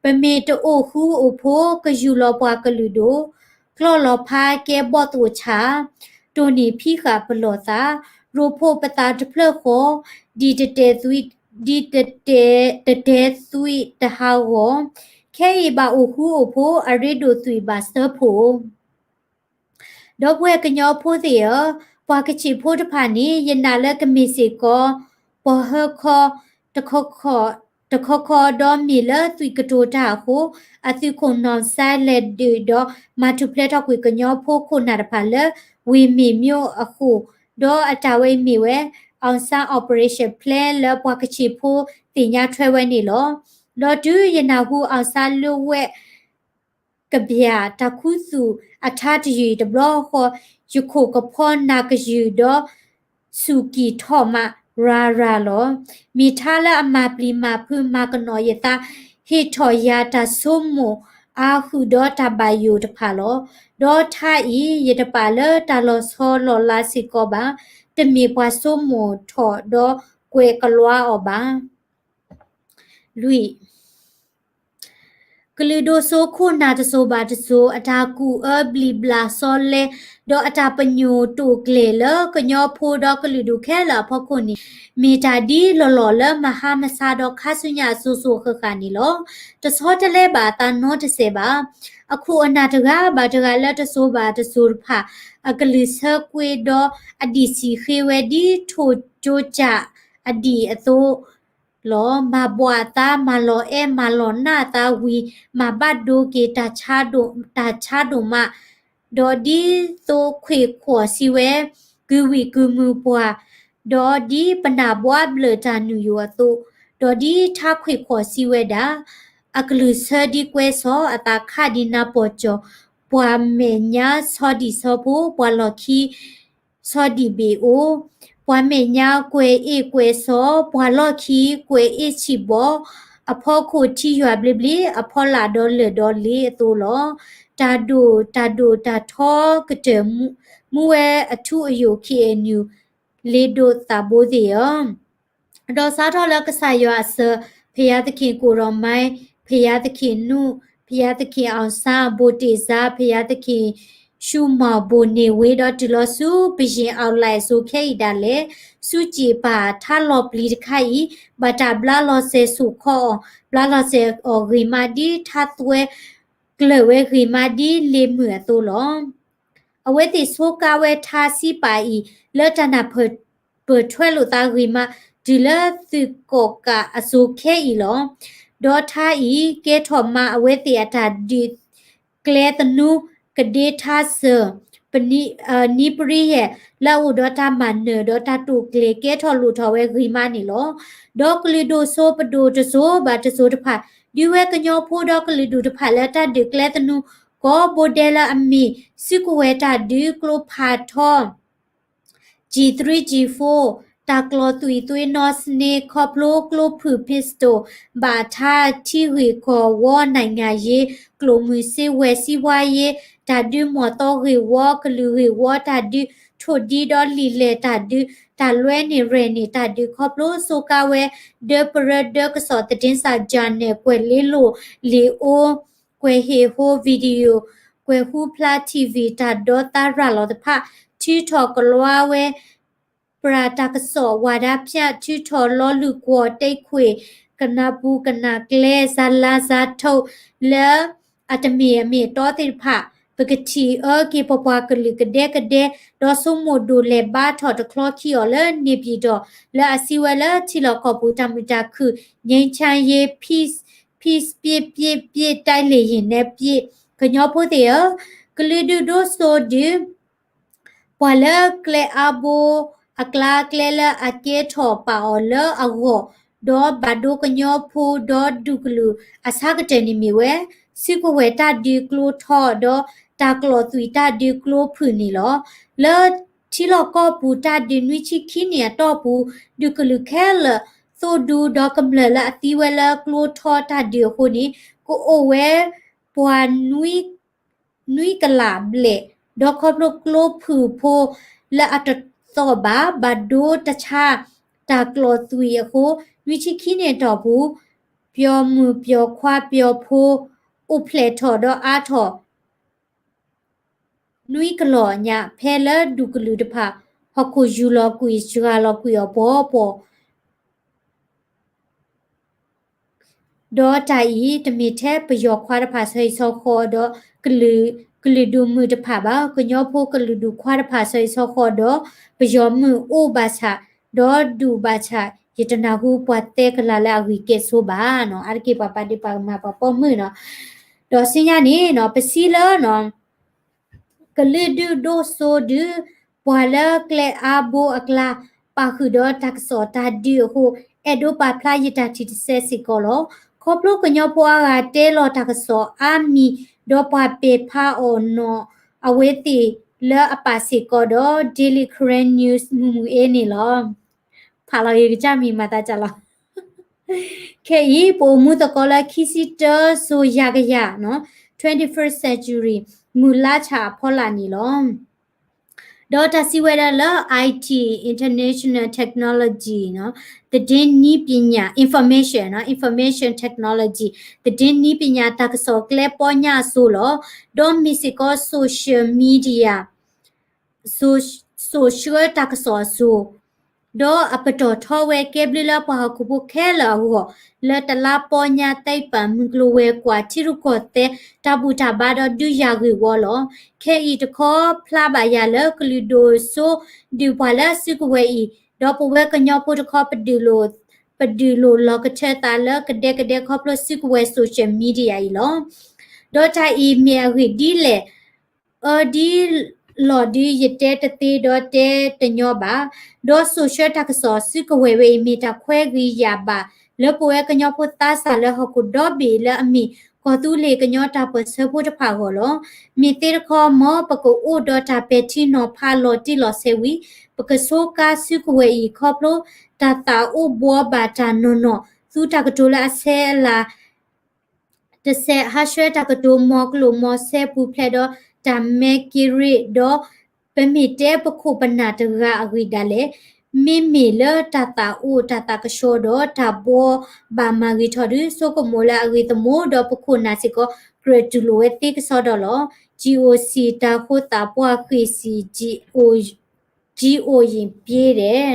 ပမ့ၢ်တအိၣ်ဃူအိၣ်ဖိး ကယူၢ်လီၤပှၤကလုာ်ဒိၣ်, ကျီၢ်လီၤဖးကဲဘီၣ်သိၣ်ဆၣ်, တိၢ်န့ၢ်ဖံးဃာ်ပလီၢ်သး, ရိဖှိၣ်ပသးတဖျၢၣ်ဃီ, ဒ်တတဲာ်သွံၣ်, ဒ်တတဲာ်, တတဲာ်သွံၣ်တဟးဂီၤ, ခဲအံၤဘၣ်အိၣ်ဃူအိၣ်ဖိး အရ့ဒိၣ်သွံၣ်ဘၣ်စၢဖှိၣ် ဒီပုၢ်ဝဲၢ်ကညီဖိသ့ၣ်ဧၢ, ပှၤကဆံးဖိတဖၣ်န့ၣ် ယနာ်လၢကမ့ၢ်စ့ၢ်ကီး ပှၤဟၢခီ တခီခီ, တခီခီဒီးမ့ၢ်လၢသွံၣ်ကတိၤတၢ်အဃိ အသုးခိၣ်နီၢ်စဲလဲၣ်ဒုးဒီး မၤထူၣ်ဖျဲးထီၣ်ကွံာ်ကညီဖိခိၣ်နၢ်တဖၣ်လၢ ဝ့ၢ်မ့ၣ်မျိၣ်အဃိၣ်, ဒီးအတၢ်ဝဲအံၤမ့ၢ်ဝဲ အောင်ဆန်း Operation Plan လၢပှၤကဆံးဖိသ့ၣ်ညါထွဲဝဲန့ၣ်လီၤ. ဒီးတုၤယနၢ်ဟူ အောင်ဆန်း လၢဝဲ ကဘျၣ်တၢ်ခူသူၣ်အထါတယုၢ်တဘျီဃီ, ယခိၣ်ကဖီနၢ်ကယုၢ်ဒီး စူၢ်က့ၤထီၣ်မးရၤရၤလီၤ. မ့ၢ်ထါလၢအမၤပျံၤမၤဖုးမၤကနီၣ်ယသး, ဟ့ၣ်ထီၣ်ယၤတၢ်ဆိကမိၣ်အါဃုာ်ဒီးတၢ်ဘၣ်ယိၣ်တဖၣ်လီၤ. ဒီးထါအံၤ ယတပာ်လၢတၢ်လီၤဆီလီၤလးစ့ၢ်ကီးဘၣ်, တမ့ၢ်ပှၤဆိကမိၣ်ထီၣ်ဒီးကွဲးကလွါအီၤဘၣ်. လွံၢ်, ကလုာ်ဒိၣ်စိခိၣ်နၢ်တစိၤဘၣ်တစိၤ အတၢ်ကူၣ်အၢဘျံးဘျၣ်စီလဲ, ဒီးအတၢ်ပညိၣ်တိာ်ကျဲၤလၢကညီဖိဒီးကလုာ်ဒူၣ်ခဲလၢာ်အဖီခိၣ်န့ၣ် မ့ၢ်တၢ်ဒ်လီၢ်လီၢ်လၢမဟါမဆါဒီးခါဆူညါအစိၤစိၤအဃၣ်ဃၣ်န့ၣ်လီၤ. တဆီတလဲဘၣ်အသးနီတစဲးဘၣ်. အခိၣ်အနၢ်တဂၤဘၣ်တဂၤလၢတစိၤဘၣ်တစိၤတဖၣ် အကလုၢ်ဆၢကွ့ဒီး အဒံၣ်စံၣ်ဃ့ဝဲဒ်ထိၣ်ကၠိကၠးအဒံၣ်အသိး လီၤ. မၤဘှးအသး မၤလီၤအဲၣ် မၤလီၤနးအသးဝံၤ မၤဘၣ်ဒိက့ၤတၢ်ဆါဒိၣ်မး, ဒီးဒ်သိးခွ့ၣ်ခွီၣ်စံးဝဲ ကုၤဝံၣ်ကုၤမုာ်ပှၤ, ဒီးဒ်ပနၢ်ဘှါဘျၢၣ်တၢ်နုာ်ယိာ်အသိး, ဒီးဒ်ထါခွ့ၣ်ခွီၣ်စံးဝဲဒၣ်, အကလုၢ်ဆၢဒ်ကွဲစီၤ အသးခးဒ်နါပီၢ်ကၠီၣ်, ပှၤမဲာ်ညါဆီဒံၣ်ဆီဖိ, ပှၤလီၢ်ခံ ဆီဒံၣ်ဘ့ၣ်အိၣ်, ပှၤမဲာ်ညါကွဲၤအ့ၣ်ကွဲၤစီၤ, ပှၤလီၢ်ခံကွဲၤအ့ၣ်ဆံးဘီ, အဖီခိၣ်ထံယွၤဘျ့ဘျ့, အဖီလာ်ဒီးလၢၢ်ဒီးလ့အသိးလီၤ. တၢ်ဒိၣ်တၢ်ဒိၣ်တၢ်ထီကတၢၢ် မူဝဲအထူအယိာ် ခ့ၣ်အဲၣ်ယူၣ် လ့ဒိၣ်သးဘိသ့ၣ်ဧၢ ဒီးစးထီၣ်လၢကစၢ်ယွၤအစၢၤ, ဘုရားသခင်ကိုယ်တော်မင်း, ဘုရားသခင်နူး, ဘုရားသခင်အောင်ဆန်း, ဘိၣ်တ့ၢ်စါ, ဘုရားသခင်ရှူးမီၢ်, ဘိၣ်န့ၢ်ဝ့ ဒီးတုၤလီၤဆူ ဘုရင်အောင်လှိုင် အစိၤခဲအံၤဒၣ်လဲာ်, စူးစ့ၣ်ပာ်ထါလီၤပျံၤတခါအံၤ, ဘၣ်တၢ်ဘျါလီၤစဲၤစိာ်ခီအီၤ, ဘျါလီၤစဲၤအီၤဂ့ၤမးဒ်ထါသွဲ ကျၢၢ်ဝဲဂ့ၤမးဒ်လ့ၣ်မုၢ်အသိးလီၤ. အဝဲသ့ၣ်ဆိကါဝဲထါစံးပာ်အံၤ လၢတၢ်နၢ်ပၢၢ်ထွဲလိာ်သးဂ့ၤမး တုၤလၢသုးကီၣ်ကးအစိၤခဲအံၤလီၤ. ဒီးထါအံၤ ကဲထီၣ်မးအဝဲသ့ၣ်အတၢ်ဒုးကျဲသနူ ကဒ့ထါစၢၤ ပနံ, နံပရံယဲၢ် လၢအအိၣ်ဒီးတၢ်မၤနၢၤ ဒီးတၢ်တိာ်ကျဲၤ ကဲထီၣ်လိၣ်ထီၣ်ဝဲဂ့ၤမးန့ၣ်လီၤ. ဒီးကလုာ်ဒိၣ်စိပဒိၣ်တစိၤဘၣ်တစိၤတဖၣ် ဒုးဝဲကညီဖိဒီးကလုာ်ဒူၣ်တဖၣ်လၢတၢ်ဒုးကျဲသနူ ကိးဘိဒဲလၢအမ့ၢ် စုကဝဲၤတၢ်ဒုးကျိဖးထီ G three G four တၢ်ကျီၢ်သွံၣ်သွ့နီၣ်စ့န့ၣ် ခီဖျိကျိဖုၣ် pistol ဘၣ်ထါ ထံဂ့ၢ်ကီၢ်ဝီ နိုင်ငံရေး ကျိၣ်မုၢ်စ့ဝဲၢ် စံးဝါယ့ တၢ်ဒုးမီၢ်သီဂ့ၢ်ဝီ ကလုာ်ဂ့ၢ်ဝီ တၢ်ဒုးထိၣ်ဒံဒီးလံာ်လဲၢ်တၢ်ဒုး တၢ်လွဲန့ၢ်ရဲၣ်န့ၢ်တၢ်ဒုး ခီဖျိစူးကါဝဲ ဒၢပရၢဒၢကစီၣ် သတင်းစာ ဂျာနယ် ကွဲးလ့လိၢ်လံာ်အိ ကွဲးဟ့ၣ်ဟိ video ကွဲးဟူဖျါ ထံၣ်ဝံၤ တၢ်ဒီသါရၤလီၤတဖၣ် ထုးထီၣ်ကလီဝဲ ပြးတၢ်ကစီၣ် ဝါဒဖြန့် ထုးထီၣ်လီၤလုၢ်ကွီၢ် တိာ်ခွ့ၣ် ကနၢ်ပူၤကနၢ်ကျဲ ဇာတ်လမ်း ဇာတ်ထု လၢအတမ့ၢ်အမ့ၢ်အတီသ့ၣ်တဖၣ် ပကထံၣ်အၢက့ၤပပှၤကလုာ်ကဒဲကဒဲ ဒီးဆိကမိၣ်ဒိၣ်လဲၢ်ဘါထီၣ်တချီခံအီၤလၢ နေပြည်တော် လၢအစံးဝဲလၢထံလီၢ်ကီၢ်ပူၤတၢ်မုာ်တၢ်ခုၣ် ငြိမ်းချမ်းရေး peace ပျ့ပျ့ပျ့ တိုက်လေယာဉ်နဲ့ ပျ့ ကညီဖိသ့ၣ်ဧၢ, ကလုာ်ဒုးဒိၣ်စိဒုး ပှၤလၢကျဲအါဘိအကျါ ကျဲလၢအကဲထီၣ်ပာ်အီၤလၢအဂီၢ်, ဒီးဘၣ်ဒိကညီဖိဒီးဒူၣ်ကလုာ်အဆၢကတၢၢ်န့ၣ်မ့ၢ်ဝဲ စုကဝဲၤတၢ်ဒုးကျိထီဒီးတၢ်ကျီၢ်သွံၣ်တၢ်ဒုးကျိဖုၣ်န့ၣ်လီၤ. လၢထံလီၢ်ကီၢ်ပူၤတၢ်ဒုးနွံဆံခံနံၣ်အတီၢ်ပူၤ ဒူၣ်ကလုာ်ခဲလၢာ် သိၣ်ဒူဒီးကမျၢၢ်လၢအသံဝဲလၢကျိထီတၢ်ဒုးအဃိန့ၣ် ကအိၣ်ဝဲပှၤနွံ နွံကလးဘျဲၣ်, ဒီးခီဖျိကျိဖုၣ်ဖိလၢအတသီၣ်ဘၣ် ဘၣ်ဒိတဆါတၢ်ကျီၢ်သွံၣ်အဃိ နွံဆံခံနံၣ်အတီၢ်ပူၤ ပယီၤမုၣ်ပယီၤခွါပယီၤဖိ အိၣ်ဖျဲၣ်ထီၣ်ဒီးအါထီၣ် နွံကလီၢ်ညါ ဖဲလၢဒူၣ်ကလုာ်တဖၣ် ဟီၣ်ခိၣ်ယူၢ်လီၤကွံာ် စှၤလီၤကွံာ်အီၤပှီၤပှီၤ ဒီးတၢ်အံၤ တမ့ၢ်ထဲပယီၤခွါတဖၣ် ဆီဟံၣ်ဆီဃီဒီး ကလုာ်ဒူၣ်မုၣ်တဖၣ်ဘၣ်. ကညီဖိကလုာ်ဒူၣ်ခွါတဖၣ် ဆီဟံၣ်ဆီဃီဒီး ပယီၤမုၣ်အိၣ်ဘၣ်ဆၣ် ဒီးဒူၣ်ဘၣ်ဆၣ် ယတနၢ်ဟူပှၤတဲကလၤလၢအဂ့ၢ်ကဲဆိဘၣ်နီၤ. အါတက့ၢ်ပှၤပာ်ဒ့ၣ်ပာ်ကမၣ်ပှၤပိာ်မုၣ်နီၤ. ဒီးဆူညါန့ၣ်နီၤ ပစံးလၢနီၤ ကလုာ်ဒုးဒိၣ်စိဒုး ပှၤလၢကျဲအါဘိအကျါ ပာ်ဃုာ်ဒီးတၢ်ကစီၣ်တၢ်ဒုးအဃိ အဲၣ်ဒိးပာ်ဖျါယတၢ်ထံၣ်တစဲးစ့ၢ်ကီးလီၤ. ခီဖျိကညီဖိအါဂၤတဲလီၤတၢ်ကစီၣ်အါမံၤ ဒီးပှၤပဲာ်ဖးအီၤနီၤ အဝဲသ့ၣ်လၢအပာ်စ့ၢ်ကီးဒီး Daily Karen News မုၢ်မုၢ်အ့န့ၣ်လီၤ. ဖးလီၤဂ့ၤကစၢ်မံၤမၤသးကၢ်လီၤ. ခဲအံၤ ပအိၣ်မူသကိးလၢခံဆံတၢစိၤယၤကယၤနီၤ twenty-first century မုၢ်လါဆၣ်အဖီလာ်န့ၣ်လီၤ. ဒီးတၢ်စံးဝဲဒၣ်လၢ IT Information Technology နီၤ သတင်းနည်းပညာ Information နီၤ Information Technology သတင်းနည်းပညာ တၢ်ကစီၣ်ကျဲပီညါအစိၤလီၤ. ဒီးမ့ၢ်စ့ၢ်ကီး social media စိၤဆှၢတၢ်ကစီၣ်အစိၤ ဒီးအပတီၢ်ထီဝဲကဲဘျုးလၢ ပှၤဟီၣ်ခိၣ်ဖိခဲလၢာ်အဂီၢ် လၢတလါပီညါသဲပၢ် မုၢ်ကျိၤဝဲၤကွာ် ထံရူၢ်ကီၢ်သဲး တၢ်ဘူၣ်တၢ်ဘါဒီးဒုးယၤဂ့ၢ်ဝီလီၤ. ခဲအံၤတခီ ဖျါဘၣ်ယၤလၢ ကလုာ်ဒိၣ်စိ ဒုးပှၤလၢစုကဝဲၤအံၤ ဒီးပဝဲကညီဖိတခီ ပဒုးလိၢ်လီၤကထၢသးလၢကဒဲကဒဲ ခီဖျိစုကဝဲၤ social media အံၤလီၤ. ဒီးတၢ်အံၤမ့ၢ်အဂ့ၢ်ဒ်လဲၣ် အၢဒ်လီၢ်ဒုး ယတဲတသ့ဒီးတဲတညီဘၣ်. ဒီးစိၤဆှၢတၢ်ကစီၣ်စုကဝဲၤဝဲအံၤ မ့ၢ်တၢ်ခွဲးဂံၢ်ယၢ်ဘၣ် လၢပဝဲကညီဖိသးစၢ်လၢဟီၣ်ခိၣ်ဒီဘ့ၣ်လၢအမ့ၢ် ကီၢ်သူလ့ၤကညီတၢ်ပၢၢ်ဆၢဖိတဖၣ်အဂီၢ်လီၤ. မ့ၢ်သ့တခီ မ်ပကအိၣ်ဒီးတၢ်ပဲာ်ထံနီၤဖးလီၤတံၢ်လီၤဆဲးဝံၤ ပကဆိကါစုကဝဲၤအံၤ ခီဖျိတၢ်သးအိၣ်ဘှီဘၣ်တၢ်နီၢ်နီၢ် သူတၢ်ကတိၤလၢအဆဲးအလၤ တဆဲး ဟးဆှဲတၢ်ကတိၤမီၤကျိၣ်မီၤစဲပူၤဖျဲးဒီးတၢ်မဲက့ရ့ၣ်ဒီး ပမ့ၢ်တဲပခိၣ်ပနၢ်တဂၤအဂ့ၢ်ဒၣ်လဲာ် မ့မ့ၢ်လၢတၢ်သးအိၣ်တၢ်သးကဆှီဒီး တၢ်ဘှီဘၣ်မၤဂ့ၤထီၣ်ဒုး ဆိကမိၣ်လၢအဂ့ၢ်သမူဒီး ပခိၣ်နၢ်စ့ၢ်ကီး ကြၢးတူၢ်လိာ်ဝဲသ့ကစီဒီလီၤ. ကၠံအိၣ်စံၣ် တၢ်ဃိသးပှၢ်ဃ့ၢ်စံၣ် ကၠံအိၣ်ယံၣ်ပျ့ဒဲး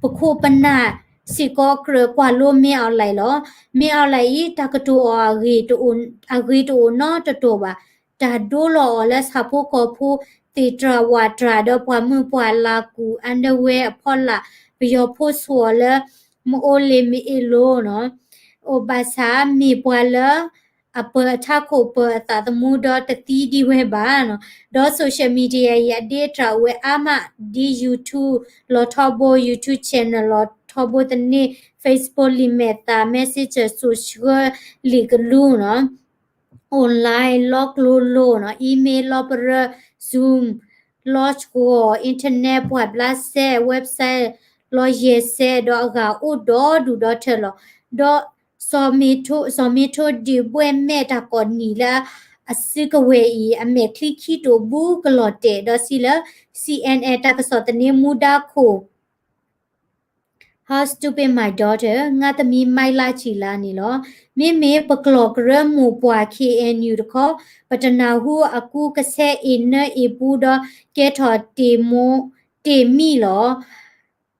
ပခိၣ်ပနၢ်စ့ၢ်ကီးကြၢးကွၢ်လိမ့ၢ်အီၤလဲၣ်လီၤ. မ့ၢ်အီၤလဲၣ်အံၤ တၢ်ကတိၤအီၤ အဂ့ၢ်တအိၣ်နီတတိၤဘၣ်. တၢ်ဒိလီၤအီၤလၢဆၣ်ဖိကီၢ်ဖိ သ့ၣ်တြၢ်ဝၣ်တြၢ်ဒီးပှၤမုၢ်ပှၢ်လၢ်ကူၣ် underwear အဖီလာ် ပယီၤဖိဆိၣ်အီၤလၢ မအိလ့မ့ၣ်အ့လိၤနီၤ အိၣ်ဘၣ်ဆၣ်မ့ၢ်ပှၤလၢ အပၢၤအထးခိၣ်ပၢၤအသးသမူဒီးတသံဒံးဝဲဘၣ်နီၤ. ဒီး social media အံၤ အဒ့တြၢ်အိၣ်ဝဲအါမး ဒ် YouTube လီၤထီဘိ YouTube channel လီၤထီဘိသန့ Facebook လံာ်မဲာ်သၣ် Messenger စိၤဆှၢလံာ်ကလူနီၤ. online လီကျိလိၤနီၤ, email လီပရၢ, Zoom လီဃီၤ, internet ပှၤဘျးစဲး, website လီယဲၢ်စဲး, ဒီးအဂၤအိၣ်ဒီဒူၣ်ဒီထၢလီၤ. ဒီး စီၤမ့ထိဒ့ၣ်ဘှဲၣ်မဲာ်တၢ်ကိးနံၤလၢအစုကဝဲၤအံၤ အမဲာ်ချံခံတိာ်ဘူးကလီၤတဲာ် ဒီးစံးလၢ စီဢၣ်ၣ်အဲၣ် တၢ်ကစီၣ်သန့မူဒါခိၣ် How stupid my daughter, ငါသမီးမိုက်လၢချံလၢန့ၣ်လီၤ. မ့မ့ၢ်ပကျိာ်ကရၢမိၢ်ပှၢ် ခ့ၣ်အဲၣ်ယူၣ် တခီ, ပတနၢ်ဟူအကူကဆဲအ့ၣ်နၢအ့ၣ်ပူဒီး ကဲထီၣ်တ့ၢ်မိၢ်တ့ၢ်မံၣ်လီၤ.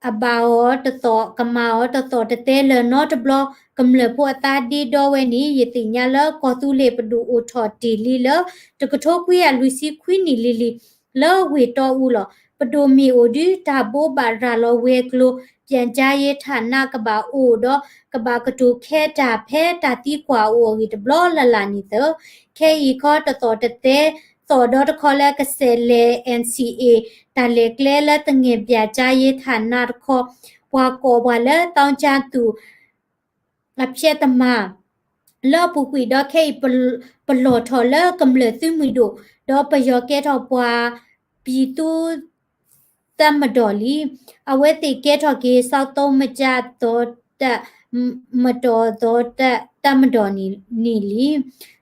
အဘၣ်အီၤတသီၣ် ကမၤအီၤတသီၣ်တသဲလၢၤနီတဘျီ, ကမျၢၢ်ဖိအသးဒ့ဒီဝဲန့ၣ် ယသ့ၣ်ညါလၢကီၢ်သူလ့ၤပဒိၣ်အိၣ်ထီၣ်တ့ၢ်လံလၢ တကထိခွံကယၤလွံၢ်ဆံခွံနံၣ်လံၤလံၤ လၢဝ့ၢ်တီအူလီၤ. ပဒိၣ်မ့ၢ်အိၣ်ဒုး တၢ်ဘိးဘၣ်ရၤလီၤဝဲၤကျိၤ ပြန်ကြားရေးဌာန ကဘၣ်အိၣ်ဒီး ကဘၣ်ကတိၤခဲတၢ်ဖဲတၢ်သံကွၢ်အိၣ်အဂ့ၢ်တဘျီလၢ်လၢ်န့ၣ်သ့ၣ်, ခဲအံၤခီတသီၣ်တသဲ သီၣ်ဒီတခီလၢကဆဲးလဲၤ NCA တၢ်လဲၤကျဲလၢသငဲၣ် ပြန်ကြားရေးဌာန တခီ, ပှၤကိးပှၤလၢ သောင်းကျန်းသူ အဖျဲၣ်သမါ လၢအပူၤကွံာ်ဒီးခဲအံၤ ပလီၢ်ထီၣ်လၢကမျၢၢ်သုးမုၢ်ဒိၣ် ဒီးပယီၤကဲထီၣ်ပှၤ ပြည်သူ့ တပ်မတော်လံ. အဝဲသ့ၣ်ကဲထီၣ်က့ၤ စီၤသိမကၠၣ်သီတၢ် မတီၤသီတၢ် တပ်မတော်န့ၣ်လံ.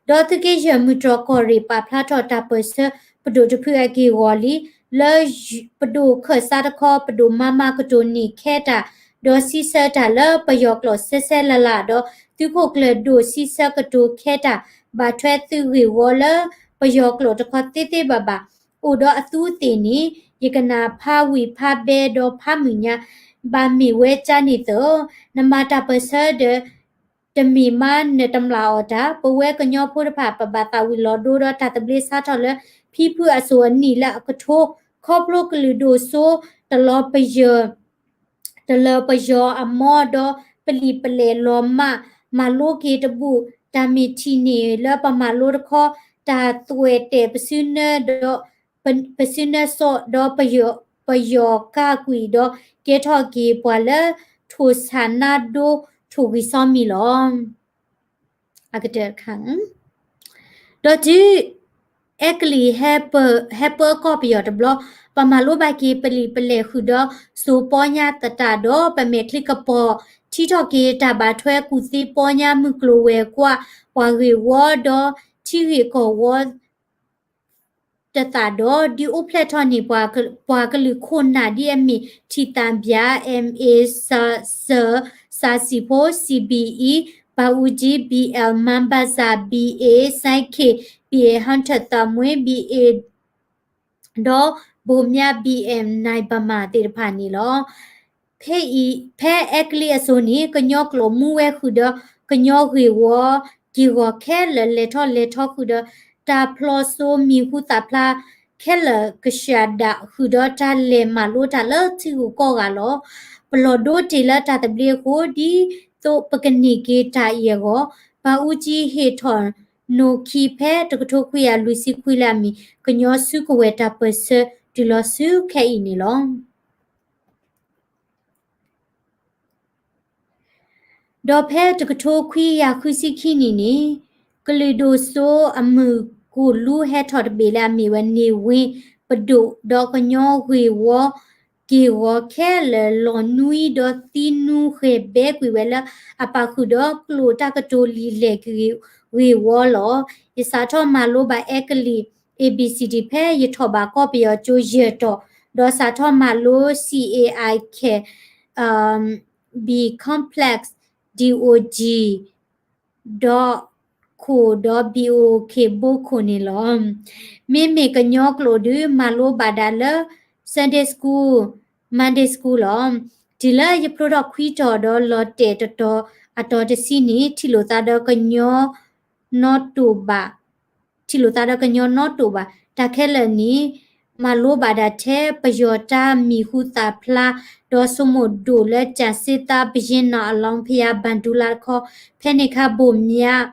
ဒီးသုးက့ယဲၢ်မုၢ်တြီၢ်ကီၢ်ရ့ၣ် ပာ်ဖျါထီၣ်တၢ်ပၢၢ်ဆၢပဒိၣ်တဖုအက့ၢ်အဂီၤလံ. လၢပဒိၣ်ခၢၣ်စးတခီ ပဒိၣ်မၤမၤကတိၤန့ၢ်ခဲတၢ် ဒီးစံးဆၢတၢ်လၢပယီၤကျိာ်ဆဲဆဲလၢ်လၢ် ဒီးသုးခိၣ်ကျၢၢ်ဒိၣ်စံးဆၢကတိၤခဲတၢ် ဘၣ်ထွဲသုးဂ့ၢ်ဝီလၢပယီၤကျိာ်တခီသ့သ့ဘၣ်ဘၣ် အိၣ်ဒီးအသူးသ့ၣ်န့ၣ် ယကနၣ်ဖးဝံၣ်ဖးဘဲဒီးဖးမုၢ်ညါ ဘၣ်မ့ၢ်ဝဲကၠါန့ၣ်သၢ, နမၤတၢ်ပၢၢ်ဆၢဒီး တမ့ၢ်မးနတမျၢ်အီၣ်တၢ်, ပဝဲကညီဖိတဖၣ် ပဘၣ်သးဝံၣ်လီၤဒိဒီးတၢ်သဘျ့စးထီၣ်လၢ ဖံဖုအစိၣ်အနံၣ်လၢအကထိ, ခီဖျိကလုာ်ဒိၣ်စိ တလီၤပယီၤ တလၢပယီၤအမီဒီး ပလံာ်ပလဲၢ်လီၤမၢ်, မၤလိက့ၤတဘူၣ်, တၢ်မ့ၢ်ထံၣ်န့ၢ်လၢပမၤလိတခီ, တၢ်သွဲၣ်တဲာ်ပစုနၢဒီး ပစုနၢစီဒီး ပယီၤကၢ်ကွံာ်ဒီး ကဲထီၣ်က့ၤပှၤလၢ ထိၣ်ဆၣ်နါဒိ ထိၣ်ဂံၢ်စီမံၤလီၤ. အကတၢၢ်တခါ ဒီးတုၤ အဲကလံး ဟဲပၢကီၢ်ပယီၤတဘျီ, ပမၤလိဘၣ်က့ၤပလံာ်ပလဲၢ်ဃုာ်ဒီး စိၤပီညါသတးဒီး ပမဲာ်ချံကပီၤ ထံထီၣ်က့ၤတၢ်ဘၣ်ထွဲကူၣ်သ့ပီညါမုၢ်ကျိၤဝဲၤကွာ် ပှၤဂ့ၢ်ဝီဒီးထံဂ့ၢ်ကီၢ်ဝီ တသးဒီး ဒုးအိၣ်ဖျဲၣ်ထီၣ်န့ၢ် ပှၤကလုာ်ခိၣ်နၢ်ဒ်အမ့ၢ် ထံၣ်သၣ်ဘျါ M A စၢၤ စၢၤစံၣ်ဖိ C B E ဘၣ်အူကၠံ B L မၤဘၣ်စၢ် B A စဲခ့ၣ် B A ဟၢထၢၣ်သးမှ့ B A ဒီးဘိၣ်မၠး B M နၢ်ဘၣ်မၢ်သ့ၣ်တဖၣ်န့ၣ်လီၤ. ဖဲအံၤ ဖဲအဲကလံးအစိၤန့ၣ် ကညီကျိာ်မူဝဲဃုာ်ဒီး ကညီဂ့ၢ်ဝီက့ၢ်ဂီၤခဲလၢာ် လဲၤထီၣ်လဲၤထီဃုာ်ဒီး တၢ်ဖျီစိမံၤဟူသၣ်ဖျါ ခဲလၢာ်ကစၢ်ဒၣ်ဃုာ်ဒီး တၢ်လဲၤမၤလိတၢ်လၢထံဂုၤကီၢ်ဂၤလီၤ. ပလီၢ်ဒိတ့ၢ်လၢတၢ်သဘျ့အဃိ ဒ်သိးပကန့ၢ်က့ၤတၢ်အံၤအဂီၢ် ဘၣ်အူကၠံဟ့ၣ်ထီၣ်နိၣ်ခံဖဲတကထိခွံကယၤလွံၢ်ဆံခွံလၢအမ့ၢ် ကညီစုကဝဲၤတၢ်ပၢၢ်ဆၢတုၤလီၤဆူခဲအံၤန့ၣ်လီၤ. ဒီးဖဲတကထိခွံကယၤဃုဆံခံနံၣ်န့ၣ် ကလုာ်ဒိၣ်စိအမုၢ်ကိၢ်လူဟဲထီၣ်တဘ့ၣ်လၢအမ့ၢ်ဝဲ န့ၢ်ဝ့ပဒိၣ် ဒီးကညီဂ့ၢ်ဝီက့ၢ်ဂီၤခဲလၢာ် လီၤနွံဒီးသံနွံဃဲၤဘဲကွံာ်ဝဲလၢ အပာ်ဃုာ်ဒီးကျိာ်တၢ်ကတိၤလံာ်လဲၢ်ဂ့ၢ်ဝီလီၤ. ယစးထီၣ်မၤလိဘၣ်အဲကလံး A B C D ဖဲယထီၣ်ဘၣ်ကီၢ်ပယီၤကၠိယဲၢ်တီၤ, ဒီးစးထီၣ်မၤလိ C A I K, B complex, D O G, ဒီးခိၣ်ဒီး B O K ဘိခိၣ်န့ၣ်လီၤ. မ့မ့ၢ်ကညီကျိာ်ဒုး မၤလိဘၣ်ဒၣ်လၢ Sunday School, Monday School လီၤ. တုၤလၢယဖျိထီၣ်ခွံတီၤဒီးလီၤတဲာ်တတီၤအတီၤတဆံန့ၣ် ထံၣ်လိာ်သးဒီးကညီ နီတိၢ်ဘၣ်, ထံၣ်လိာ်သးဒီးကညီနီတိၢ်ဘၣ်. တၢ်ခဲလၢာ်န့ၣ် မၤလိဘၣ်ဒၣ်ထဲပယီၤတၢ်မံၤဟူသၣ်ဖျါ, ဒီးဆိကမိၣ်ဒိၣ်လၢ ကၠၣ်စ့သးပယ့နီၣ်အလီၢ်ဖယၤ ဘၣ်ဒူလါတခီ, ဖဲန့ၣ်အခါဘိၣ်မၠး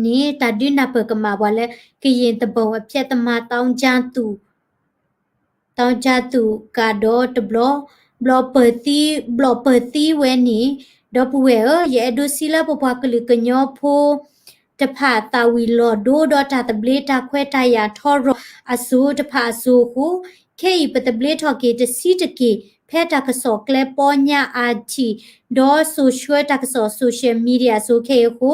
န့ၣ် တၢ်ဒုးနၢ်ပၢၢ်ကမၣ်ပှၤလၢ ကရင်သဘုံအဖျဲၣ်သမါ သောင်းကျန်းသူ သောင်းကျန်းသူ ကးဒီးတဘျီ, ဘျီပၢၢ်သံ, ဘျီပၢၢ်သံဝဲန့ၣ်, ဒီပုၢ်ဝဲၢ်ဧၢ, ယအဲၣ်ဒိးစံးလၢပပှၤကလုာ်ကညီဖိ တဖၣ်သးဝံၤလီၤဒိဒီးတၢ်သဘျ့တၢ်ခွဲးတၢ်ယာ်ထီရီၤအစိၤတဖၣ်အစိၤအဃိ, ခဲအံၤပသဘျ့ထီၣ်က့ၤတဆံးတက့ၢ် ဖဲတၢ်ကစီၣ်ကျဲပီညါအါထံၣ် ဒီးစိာ်ဆှၢတၢ်ကစီၣ် social media အစိၤခဲအံၤအဃိ,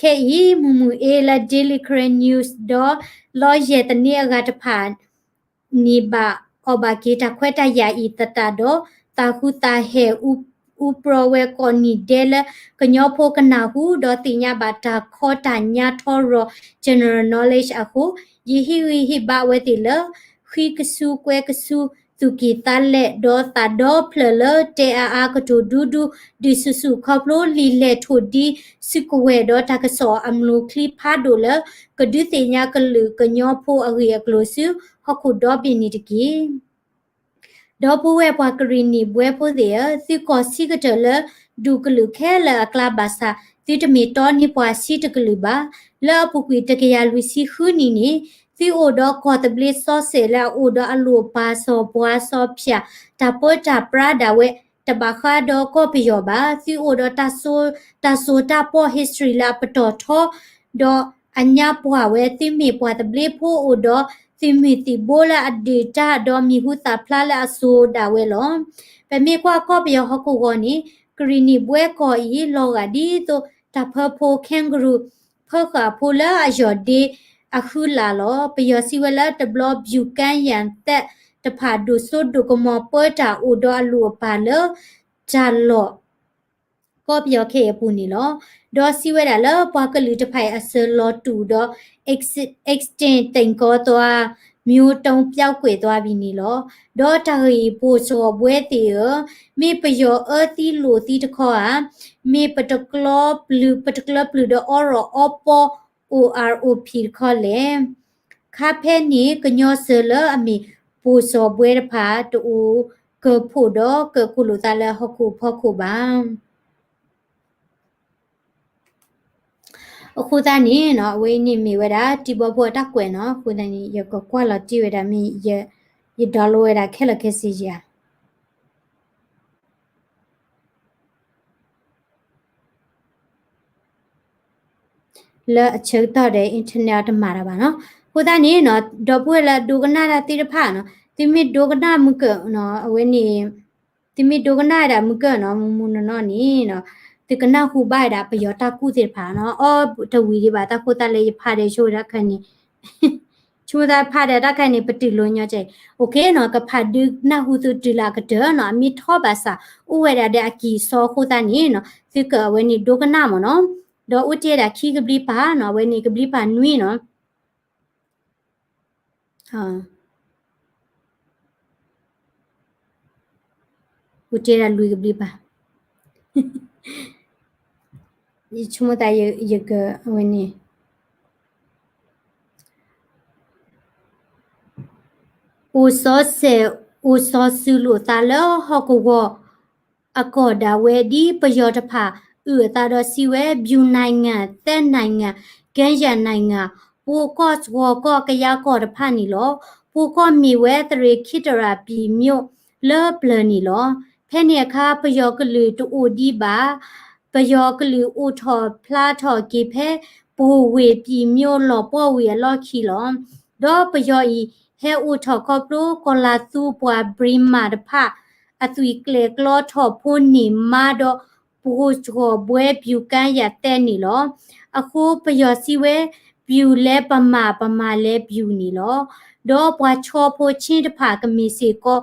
ခဲအံၤ မုၢ်မုၢ်အ့လၢ Daily Karen News ဒီး လီယဲၢ်သန့အဂၤတဖၣ် န့ၢ်ဘၣ်အီၣ်ဘၣ်က့ၤတၢ်ခွဲးတၢ်ယာ်အံၤသတးဒီး သးဃူသးဟဲ အူပြၢဝဲကိးနံၤဒဲးလၢ ကညီဖိကနၢ်ဟူ ဒီးသ့ၣ်ညါဘၣ်တၢ်ခီတၢ်ညါထီရီၤ general knowledge အဃိ, ယဟ့ၣ်ဂံၢ်ဟ့ၣ်ဘါဝဲသ့ၣ်လၢ ဃံကစူကွဲကစူ သူၣ်ကံၢ်သးလဲ ဒီးသးဒီဖျၢၣ်လၢတဲအါအါကတိၤဒူဒူ ဒုးဆူၣ်ဆူၣ်ခီဖျိလံာ်လဲၢ်ထိၣ်ဒံးစုကဝဲၤဒီးတၢ်ကစီၣ်အမျိာ်ချံဖးဒိၣ်လၢ ကဒုးသ့ၣ်ညါကလုာ်ကညီဖိအဂ့ၢ်အကျိၤဆူ ဟီၣ်ခိၣ်ဒီဘ့ၣ်န့ၣ်တက့ၢ်. ဒီပုၢ်ဝဲၢ်ပှၤကရံၣ်နံၣ်ဘှဲဖိသ့ၣ်ဧၢ, သုကီၢ်ဆံးကတၢၢ်လၢဒူၣ်ကလုာ်ခဲလၢာ်အကျါဘၣ်ဆၣ် သုတမ့ၢ်တီန့ၢ်ပှၤဆံးတကလုာ်ဘၣ်. လၢအပူၤကွံာ်တကယၤလွံၢ်ဆံဃုနံၣ်န့ၣ် သုအိၣ်ဒီးကီၢ်သဘျ့စီစဲးလၢအအိၣ်ဒီးအလိၣ်အပၢ် စီၤပှၤစီၤဖၠၣ် တၢ်ပၢတၢ်ပြးဒၣ်ဝဲ တဘၣ်ဃးဒီးကီၢ်ပယီၤဘၣ်. သုအိၣ်ဒီးတၢ်စိၤတၢ်ပီၢ် history လၢအပတီၢ်ထီ ဒီးအညါပှၢ်ဝဲ သုမ့ၢ်ပှၤသဘျ့ဖိအိၣ်ဒီးသုးမုၢ်သံၣ်ဘိလၢအဒုၣ်တၢ်ဒီးမံၤဟူသၣ်ဖျါလၢအစိၤဒၣ်ဝဲလီၤ. ပမ့ၢ်ကွၢ်ကီၢ်ပယီၤဟီၣ်ခိၣ်ဂီၤန့ၣ် ကရံၣ်နံၣ်ဘှဲကီၢ်အံၤ လီၤဂာ်ဒ်သိးတၢ်ဖၢဖိ kangaroo ဖၢဃာ်ဖိလၢအယီၢ်ဒ့အဃုလၢ်လီၤ. ပယီၤစံးဝဲလၢတဘျီ ပျူၢ်ကၣ်ယၣ်သဲးတဖၣ်ဒိၣ်စိဒိၣ်ကမီၤပၢတၢ်အိၣ်ဒီးအလိၣ်အပၢ်လၢ တၢ်လီၢ် ကီၢ်ပယီၤခဲအံၤအပူၤန့ၣ်လီၤ. ဒီးစံးဝဲဒၣ်လၢပှၤကလုာ်တဖၣ်အံၤအစၢၤလီၤတူာ်ဒီး extinct သ့ၣ်ကီးသွါ မျိုးတုံးပျောက်ကွယ်သွားပြီန့ၣ်လီၤ. ဒီးတၢ်ဂ့ၢ်အံၤ ပိၢ်စှီၣ်ဘှဲသ့ၣ်ဧၢ, မ့ၢ်ပယီၤအၢသံလိာ်သံတခီဧါ, မ့ၢ်ပတကျၢပျုၤ ပတကျၢပျုၤဒီးအီရီၣ်အီပီ အိၣ် ROP တခီလဲၣ်. ခါဖဲန့ၣ် ကညီစၢၤလၢအမ့ၢ်ပိၢ်စှီၣ်ဘှဲတဖၣ် တအိၣ်ကၢၢ်ဖှိၣ်ဒီးကၢၢ်ခိၣ်လိာ်သးလၢဟီၣ်ခိၣ်ဖီခိၣ်ဘၣ်. အဃိသတးန့ၣ်နီၤ အဝဲအံၤန့ၣ်မ့ၢ်ဝဲဒၣ် တံၤဘီဖိအတၢ်ကွဲးနီၤ. အဃိသတးန့ၣ် ယကကွၢ်လီၤတံၢ်ဝဲဒၣ်မ့ၢ် ယ download ဝဲဒၣ်ခဲလၢာ်ခဲဆ့ယၤ လၢအဆၢကတီၢ်ဒီး internet တမၤတၢ်ဘၣ်နီၤ. အဃိသတးန့ၣ်နီၤ ဒီပုၢ်ဝဲၢ်လၢဒိကနၣ်တၢ်သ့ၣ်တဖၣ်နီၤ သုမ့ၢ်ဒိကနၣ်မုၢ်ကၢၢ်နီၤ အဝဲန့ၣ် သုမ့ၢ်ဒိကနၣ်ဝဲဒၣ်မုၢ်ကၢၢ်နီၤ မုၢ်မုၢ်နီၢ်နီၢ်န့ၣ်နီၤ သုကနၢ်ဟူဘၣ်ဝဲဒၣ်ပယီၤတၢ်ကူၣ်သ့ၣ်တဖၣ်နီၤ အီၣ်တဝံၤဒံးဘၣ် တၢ်ဃိသတးလၢယဖးဒီးဆိဝဲဒၣ်တၢ်ခါန့ၣ် ဆိမိၣ်သးဖးဒီးတၢ်ခါန့ၣ် ပတုၤလိာ်ညီကဲအံၤ OK နီၤ ကဖးဒုးနၢ်ဟူသုတုၤလၢအကတၢၢ်နီၤ အမ့ၢ်ထီၣ်ဘၣ်ဆၣ် အိၣ်ဝဲဒၣ်ဒီးအကံၢ်အစီအဃိသတးန့ၣ်နီၤ သုကအဝဲန့ၣ်ဒိကနၣ်မ့ၢ်နီၤ ဒီးအိၣ်တ့ၢ်ဒၣ်ခံကဘျံးပၤနီၤ အဝဲန့ၣ်ကဘျံးပၤနွံနီၤ အိၣ်တ့ၢ်ဒၣ်လွံၢ်ကဘျံးပၤ ယဆိကမိၣ်သးယကဝဲန့ၣ် အိၣ်စီၤစဲး အိၣ်စီၤစုၤလိာ်သးလၢဟီၣ်ကဝီၤအကီၢ်ဒၣ်ဝဲ ဒ်ပယီၤတဖၣ်အုၣ်အသးဒီးစံးဝဲ ပျူၤနၢၣ်ငၣ်သဲနၢၣ်ငၣ် ကၠၣ်ယၣ်နၢၣ်ငၣ် ပှိၤကီၢ်စှီၤကီၢ်ကယၤကီၢ်တဖၣ်န့ၣ်လီၤ. ပှိၤကီၢ်မ့ၢ်ဝဲသရ့ၤခံတရၣ်ပံၤမျိးလၢပျၢၤန့ၣ်လီၤ. ဖဲန့ၣ်အခါ ပယီၤကလုာ်တအိၣ်ဒံးဘၣ် ပယီၤကလုာ်အိၣ်ထီၣ်ဖျါထီၣ်က့ၤဖဲ ပိၤဝ့ၢ်ပံၤမျိးလီၤပှီၢ်ဝံၤအလီၢ်ခံလီၤ. ဒီးပယီၤအံၤ ဟဲအိၣ်ထီၣ်ခီဖျိကီၢ်လၤသူပှၤဘြံၤမၢ်တဖၣ် အသွံၣ်ကျဲၤကျီထီၣ်ဖိန့ၢ်မါဒီး ပှိၤစှီၣ်ဘှဲပျူၤကၠၣ်ယၣ်သဲန့ၣ်လီၤ. အဃိပယီၤစံးဝဲ ပျူၤလဲၤပမၢ် ပမၢ်လဲၤပျူၤန့ၣ်လီၤ. ဒီးပှၤဆီဖိဆ့တဖၣ်ကမ့ၢ်စ့ၢ်ကီး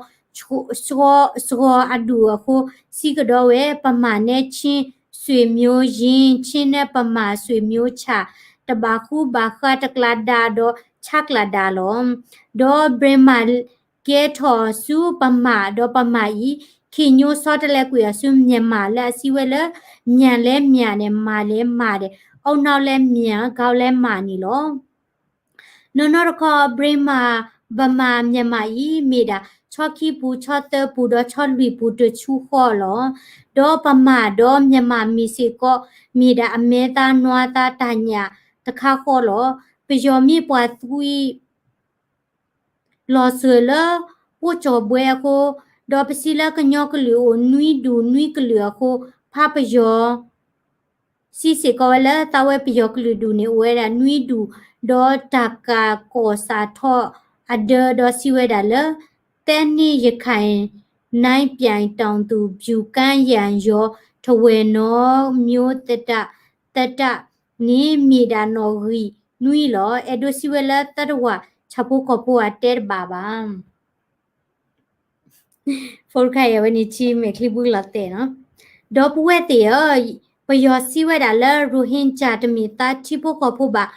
စှီၤအဒူၣ်အဃိ စံးကဒီးဝဲ ပမၢ်နဲဆ့ ဆွေမျိုးရင်း ချင်းနဲ့ဗမာ ဆွေမျိုးခြား တဘၣ်ဃူဘၣ်ဃး တကျးဒါဒီးဆးကျးဒါလီၤ. ဒီးဘြၣ်မၢ်ကဲထီၣ်ဆူပမၢ် ဒီးပမၢ်အံၤ ခ့ညိၣ်ဆီတလဲကွံာ်အီၤဆူ မြန်မာ လၢအစံးဝဲလၢ မြန်မာလဲၤမြန်မာန့ၣ် မၤလဲၤမၤဒီး အီၣ်နီၣ်လဲၤမၠၣ် ကီလဲၤမၢ်န့ၣ်လီၤ. နီၢ်နီၢ်တခီ ဘြၣ်မၢ် ဗမာ မြန်မာ အံၤ မ့ၢ်ဒၣ် ဆီခံပူၤ ဆီသၢပူၤ ဒီးဆီလွံၢ်ပူၤတဆူဃီလီၤ. ဒီးပမၢ်ဒီးမြန်မာ မ့ၢ်စ့ၢ်ကီး မ့ၢ်ဒၣ်အမဲသားနွားသား တၢ်ညၣ်တခါဃီလီၤ. ပယီၤမ့ၢ်ပှၤသွံ လီၤစၢၤလၢ အိၣ်ကၠီၣ်ဘှဲအဃိ, ဒီးပစံးလၢကညီကလုာ်အိၣ်နွံဒူၣ်နွံကလုာ်အဃိ, ဖးပယီၤ စံးစ့ၢ်ကီးဝဲလၢသးဝဲပယီၤကလုာ်ဒူၣ်န့ၣ် အိၣ်ဝဲဒၣ်နွံဒူၣ်, ဒီးတၢ်ကၤကီၢ်စးထီၣ်အဒၢဒီးစံးဝဲဒၣ်လၢ သဲန့ၣ်ရခိုင် နၢၣ်ပၠၣ် တီၣ်သူၣ် ပျူၤကၣ် ယၣ်ယီၤ ထဝဲၣ်နီၤ မိၢ်သတး သတးန့ၣ်မ့ၢ်ဒၣ်နီၣ်ဂံၢ်နွံလီၤ. အဲၣ်ဒိးစံးဝဲလၢသတ္တဝါ ဆၣ်ဖိကီၢ်ဖိအတဲတဘၣ်ဘၣ်. ဖိတခါအံၤ အဝဲန့ၣ်ထံမဲာ်ချံဘုလီၤတဲာ်နီၤ. ဒီပုၢ်ဝဲၢ်သ့ၣ်ဧၢ, ပယီၤစံးဝဲဒၣ်လၢ ရိဟ့ကၠၣ် တမ့ၢ်သးထံဖိကီၢ်ဖိဘၣ်,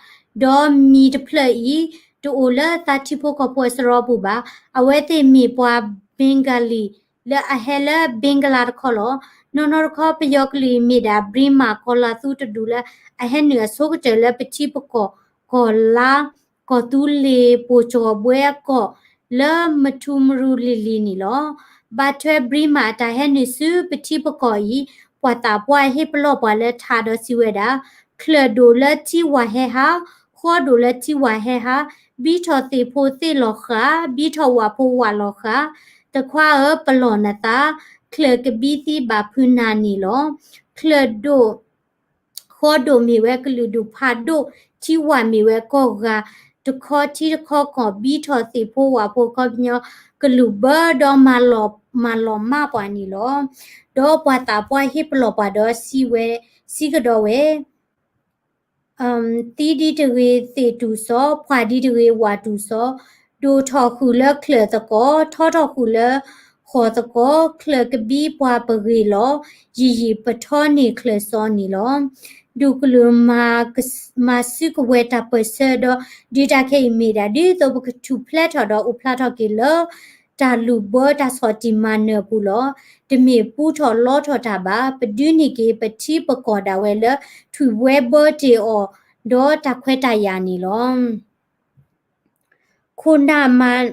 ဒီးမံၤတဖျၢၣ်အံၤ တအိၣ်လၢသးထံဖိကီၢ်ဖိအစရီပူၤဘၣ်. အဝဲသ့ၣ်မ့ၢ်ပှၤ Bengali လၢအဟဲလၢ ဘ့ကလါတခီလီၤ. နီၢ်နီၢ်တခီ ပယီၤကလုာ်အံၤမ့ၢ်ဒၣ် ဘြံၤမးကီၢ်လၤသူတဒူၣ်လၢ အဟဲနုာ်အဆိကတၢၢ်လၢပထံပကီၢ် ကီၢ်လါ ကီၢ်သူလ့ၤ ပိၢ်ကၠီၣ်ဘှဲကီၢ် လၢမထူမရူလံၤလံၤန့ၣ်လီၤ. ဘၣ်ထွဲဘြံၤမးအတၢ်ဟဲနုာ်ဆူပထံပကီၢ်အံၤ ပှၤသးပှၢ်ဟ့ၣ်ပလီၢ်ပှၤလၢထးဒီးစံးဝဲဒၣ်, ချၢၣ်ဒိၣ်လၢထံဝၢ်ဟဲဟး, ဃီဒိၣ်လၢထံဝၢ်ဟဲဟး, ဘံထီၣ်သ့ၣ်ဖိသ့ၣ်လီၤဃာ်, ဘံထီၣ်ဝၣ်ဖိဝၣ်လီၤဃာ်, တခွါဧၢ ပလီၢ်နသး, ချၢၣ်ကဘံသံဘၣ်ဖုးနၤန့ၣ်လီၤ. ချၢၣ်ဒိၣ် ဃီဒိၣ်မ့ၢ်ဝဲကလုာ်ဒူၣ်ဖးဒိၣ်, ထံဝၢ်မ့ၢ်ဝဲကီၢ်ဂၤ, တခီထံတခီကီၢ် ဘံထီၣ်သ့ၣ်ဖိဝၣ်ဖိ ခီပညီ ကလုာ်ဘၢဒီး မၤလီၤမၢ်ပှၤန့ၣ်လီၤ. ဒီးပှၤသးပှၢ်ဟ့ၣ်ပလီၢ်ပှၤဒီးစံးဝဲ, စံးကဒီးဝဲ သံဒ်တဂ့ၤသ့ၣ်တူၢ်စီၤ, ဖှၣ်ဒ်တဂ့ၤဝၣ်တူၢ်စီၤ, ဒိၣ်ထီၣ်ဃုာ်လၢချၢၣ်သကိး, ထီထီၣ်ဃုာ်လၢဃိးသကိး, ချၢၣ်ကဘံပှၤပဂ့ၤလီၤ, ယံာ်ယံာ်ပထီန့ၢ်ချၢၣ်စီၤန့ၣ်လီၤ. ဒူၣ်ကလုာ်မၤစုကဝဲၤတၢ်ပၢၢ်ဆၢဒီး ဒုးတၢ်ခဲအံၤမ့ၢ်ဒၣ် ဒ်သိးပကထူၣ်ဖျဲးထီၣ်ဒီးအိၣ်ဖျါထီၣ်က့ၤလၢ တၢ်လုၢ်ဘၢတၢ်ဆီၣ်တံၢ်မၤနၢၤအပူၤလီၤ. တမ့ၢ်ပူထီၣ်လီထီၣ်တၢ်ဘၣ်, ပဒုးန့ၢ်က့ၤပထံပကီၢ်ဒၣ်ဝဲလၢ ထွံၣ်ဘှဲဘၢတ့ၢ်အီၤ ဒီးတၢ်ခွဲးတၢ်ယာ်န့ၣ်လီၤ. ခိၣ်နၢ်မၤ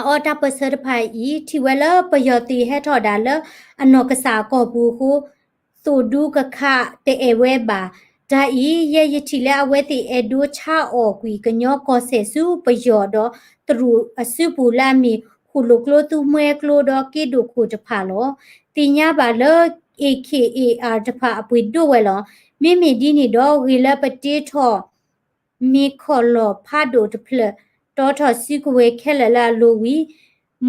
အီၣ်တၢ်ပၢၢ်ဆၢတဖၣ်အံၤ ထံၣ်ဝဲလၢပယီၤသုးဟဲထီၣ်ဒၣ်လၢအနီၢ်ကစၢ်အကီၢ်ပူၤအဃိ သိၣ်ဒူကခးတအဲၣ်ဝဲဘၣ်. တၢ်အံၤ ယဲယထံၣ်လၢအဝဲသ့ၣ်အဲၣ်ဒိးဆါအီၣ်ကွံာ် ကညီကီၢ်စဲၣ်ဆူပယီၤဒီး တရူးအစုပူၤလၢအမ့ၢ် ဃိၣ်လိာ်ကျိ သူမှဲကျိ ဒီးက့ဒိၣ်ခိၣ်တဖၣ်လီၤ. သ့ၣ်ညါဘၣ်လၢ A K A R တဖၣ်အပှ့ၤဒိၣ်ဝဲလီၤ. မ့မ့ၢ်ဒ်န့ၣ်ဒီး ဂ့ၤလၢပတ့ထီၣ် မ့ၢ်ခီၣ်လီၢ်ဖးဒိၣ်တဖျၢၣ် တီထီၣ်စုကဝဲၤခဲလၢာ်လၢအလိၤဝံၤ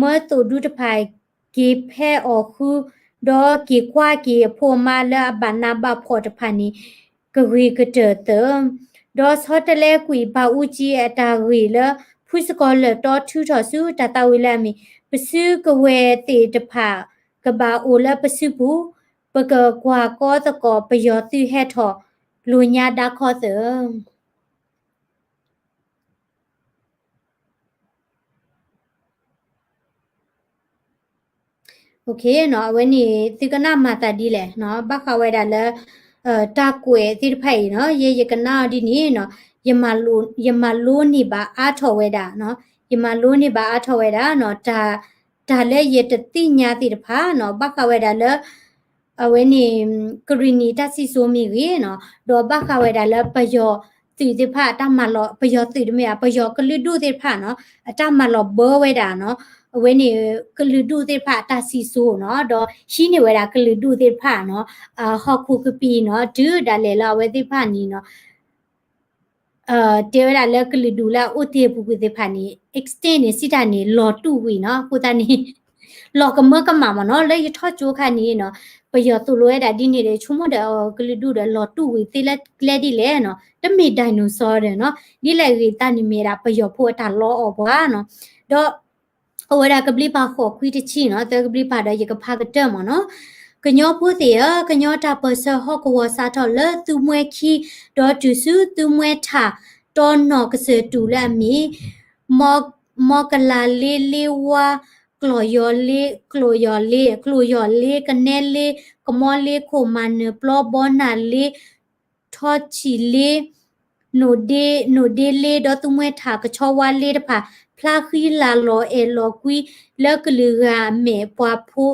မၢသိၣ်ဒူတဖၣ် က့ၤဖဲအီၣ်ဃု ဒီးက့ၤကွၢ်က့ၤအဖိအမါလၢအဘၣ်နးဘၣ်ဖှီၣ်တဖၣ်န့ၣ် ကဂ့ၤကတၢၢ်သၢ ဒီးဆီတလဲကွံာ်ဘၣ်အူကၠံအတၢ်ဂ့ၢ်လၢ ဖုစကီၤလၢၢ်တီထုးထီၣ်ဆူတၢ်သးဝံၣ်လၢအမ့ၢ် ပစုကဝဲၤသ့ၣ်တဖၣ် ကဘၣ်အိၣ်လၢပစုပူၤ ပကကွၢ်ကီသကိးပယီၤသုးဟဲထီၣ် လိာ်ညါဒါခီသၢ အဝဲန့ၣ် သုကနၣ်မၤသးဒ်လဲၣ်နီၤ ဘၣ်ဃးဝဲဒၣ်လၢ တၢ်ကွဲးသ့ၣ်တဖၣ်အံၤနီၤ ယဲယကနၣ်အီၤဒ်န့ၣ်နီၤ ယမၤလိန့ၢ်ဘၣ်အါထီၣ်ဝဲဒၣ်နီၤ ယမၤလိန့ၢ်ဘၣ်အါထီၣ်ဝဲဒၣ်နီၤ တၢ်လၢယတသ့ၣ်ညါသ့ၣ်တဖၣ်နီၤ ဘၣ်ဃးဝဲဒၣ်လၢ အဝဲန့ၣ် ကရံၣ်နံၣ်တၢ်စံၣ်စိၤမ့ၢ်ဂ့ၤနီၤ ဒီးဘၣ်ဃးဝဲဒၣ်လၢပယီၤသုးသ့ၣ်တဖၣ်အတၢ်မၤလီၤ ပယီၤသုးတမ့ၢ် ပယီၤကလုာ်ဒူၣ်သ့ၣ်တဖၣ်နီၤ အတၢ်မၤလီၤဘၢဝဲဒၣ်နီၤ အဝဲန့ၣ် ကလုာ်ဒူၣ်သ့ၣ်တဖၣ်အတၢ်စံၣ်စိၤနီၤ ဒီးဟံးန့ၢ်ဝဲဒၣ်ကလုာ်ဒူၣ်သ့ၣ်တဖၣ်နီၤ ဟီၣ်ခိၣ်ကပံာ်နီၤ တုၤဒၣ်လဲာ်လၢအဝဲသ့ၣ်တဖၣ်န့ၣ်နီၤ တဲဝဲဒၣ်လၢကလုာ်ဒူၣ်လၢအအိၣ်တ့ၢ်အပူၤကွံာ်သ့ၣ်တဖၣ်န့ၣ် extent န့ၣ် စံးတၢ်န့ၣ် လီၤတူာ်ဝံၤနီၤ အဃိသတးန့ၣ် လီၤကမၢကမၣ်မ့ၢ်နီၤ လၢယထီၣ်ကၠိခါန့ၣ်နီၤ ပယီၤသိၣ်လိဝဲဒၣ်ဒ်န့ၣ်ဒီး ဆိကမိၣ်ဒီးကလုာ်ဒူၣ်ဒီးလီၤတူာ်ဝံၤသ့လၢကျဲဒ်လဲၣ်နီၤ တမ့ၢ် dinosaur ဒီးနီၤ ဒ်လဲၣ်ဂ့ၤသးန့ၣ်မ့ၢ်ဒၣ်ပယီၤဖိအတၢ်လီအီၣ်ပှၤနီၤ ဒီး အိၣ်ဝဲဒၣ်ကဘျံးပၤဃိးခွံတဆံနီၤ သၢကဘျံးပၤဒီးယကဖးကတၢၢ်မ့ၢ်နီၤ ကညီဖိသ့ၣ်ဧၢ ကညီတၢ်ပၢၢ်ဆၢဟီၣ်ကဝီၤစးထီၣ်လၢသူမှဲခံ ဒီးတုၤဆူသူမှဲထး တီနီၣ်ကစၢၢ်တူၢ်လၢအမ့ၢ် မီၢ်ကလၤလ့ လ့ဝါ ကျိၣ်ယီၤလ့ ကျိၣ်ယီၤလ့ ကျိၣ်ယီၤလ့ ကနဲလ့ ကမီလ့ခိၣ် မၤနၢၤပျီ ဘီနၢ်လ့ ထီထံၣ်လ့ နိၣ်ဒ့လ့ ဒီးသူမှဲထး ကဆီဝါလ့တဖၣ် ဖျါဃံလၤလီၤအဲၣ်လီၤကွံ လၢကလုာ်ဂၤအမဲာ်ပှၤဖိ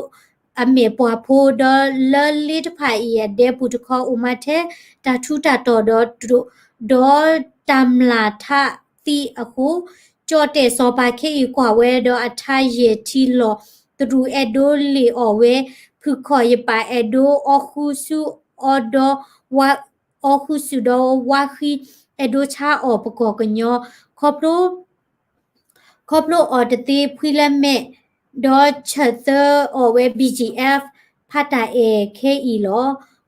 အမဲာ်ပှၤဖိ ဒီးလၢလ့တဖၣ်အံၤအဒဲပူၤတခီ အိၣ်မးထဲတၢ်ထူးတၢ်တီၤ ဒီးတၢ်မျၢ်ထးသံအဃိ ကၠီၣ်တဲၣ်စီၤပၤခဲအံၤကွၢ်ဝဲဒီးအထါယဲၢ်ထံလီၤ တရူးအဲၣ်ဒိးလ့ၣ်အီၣ်ဝဲ ဖုၣ်ခီၣ်ယပၢ်အဲၣ်ဒိးအီဃုဆူ အီဒီးဝါ အီဃုာ်စုဒီးဝါဃံ အဲၣ်ဒိးဆါအီၣ်ပကီၢ်ကညီ ခီဖျိ ခီဖျိအီၣ်တသ့ဖှံလၢမဲာ် ဒီးဆၢၣ်သၢအီၣ်ဝဲ ဘီၣ်ကၠံၣ်အဲၣ်ဖၣ် ဖးတၢ်အဲၣ်ခဲအံၤလီၤ.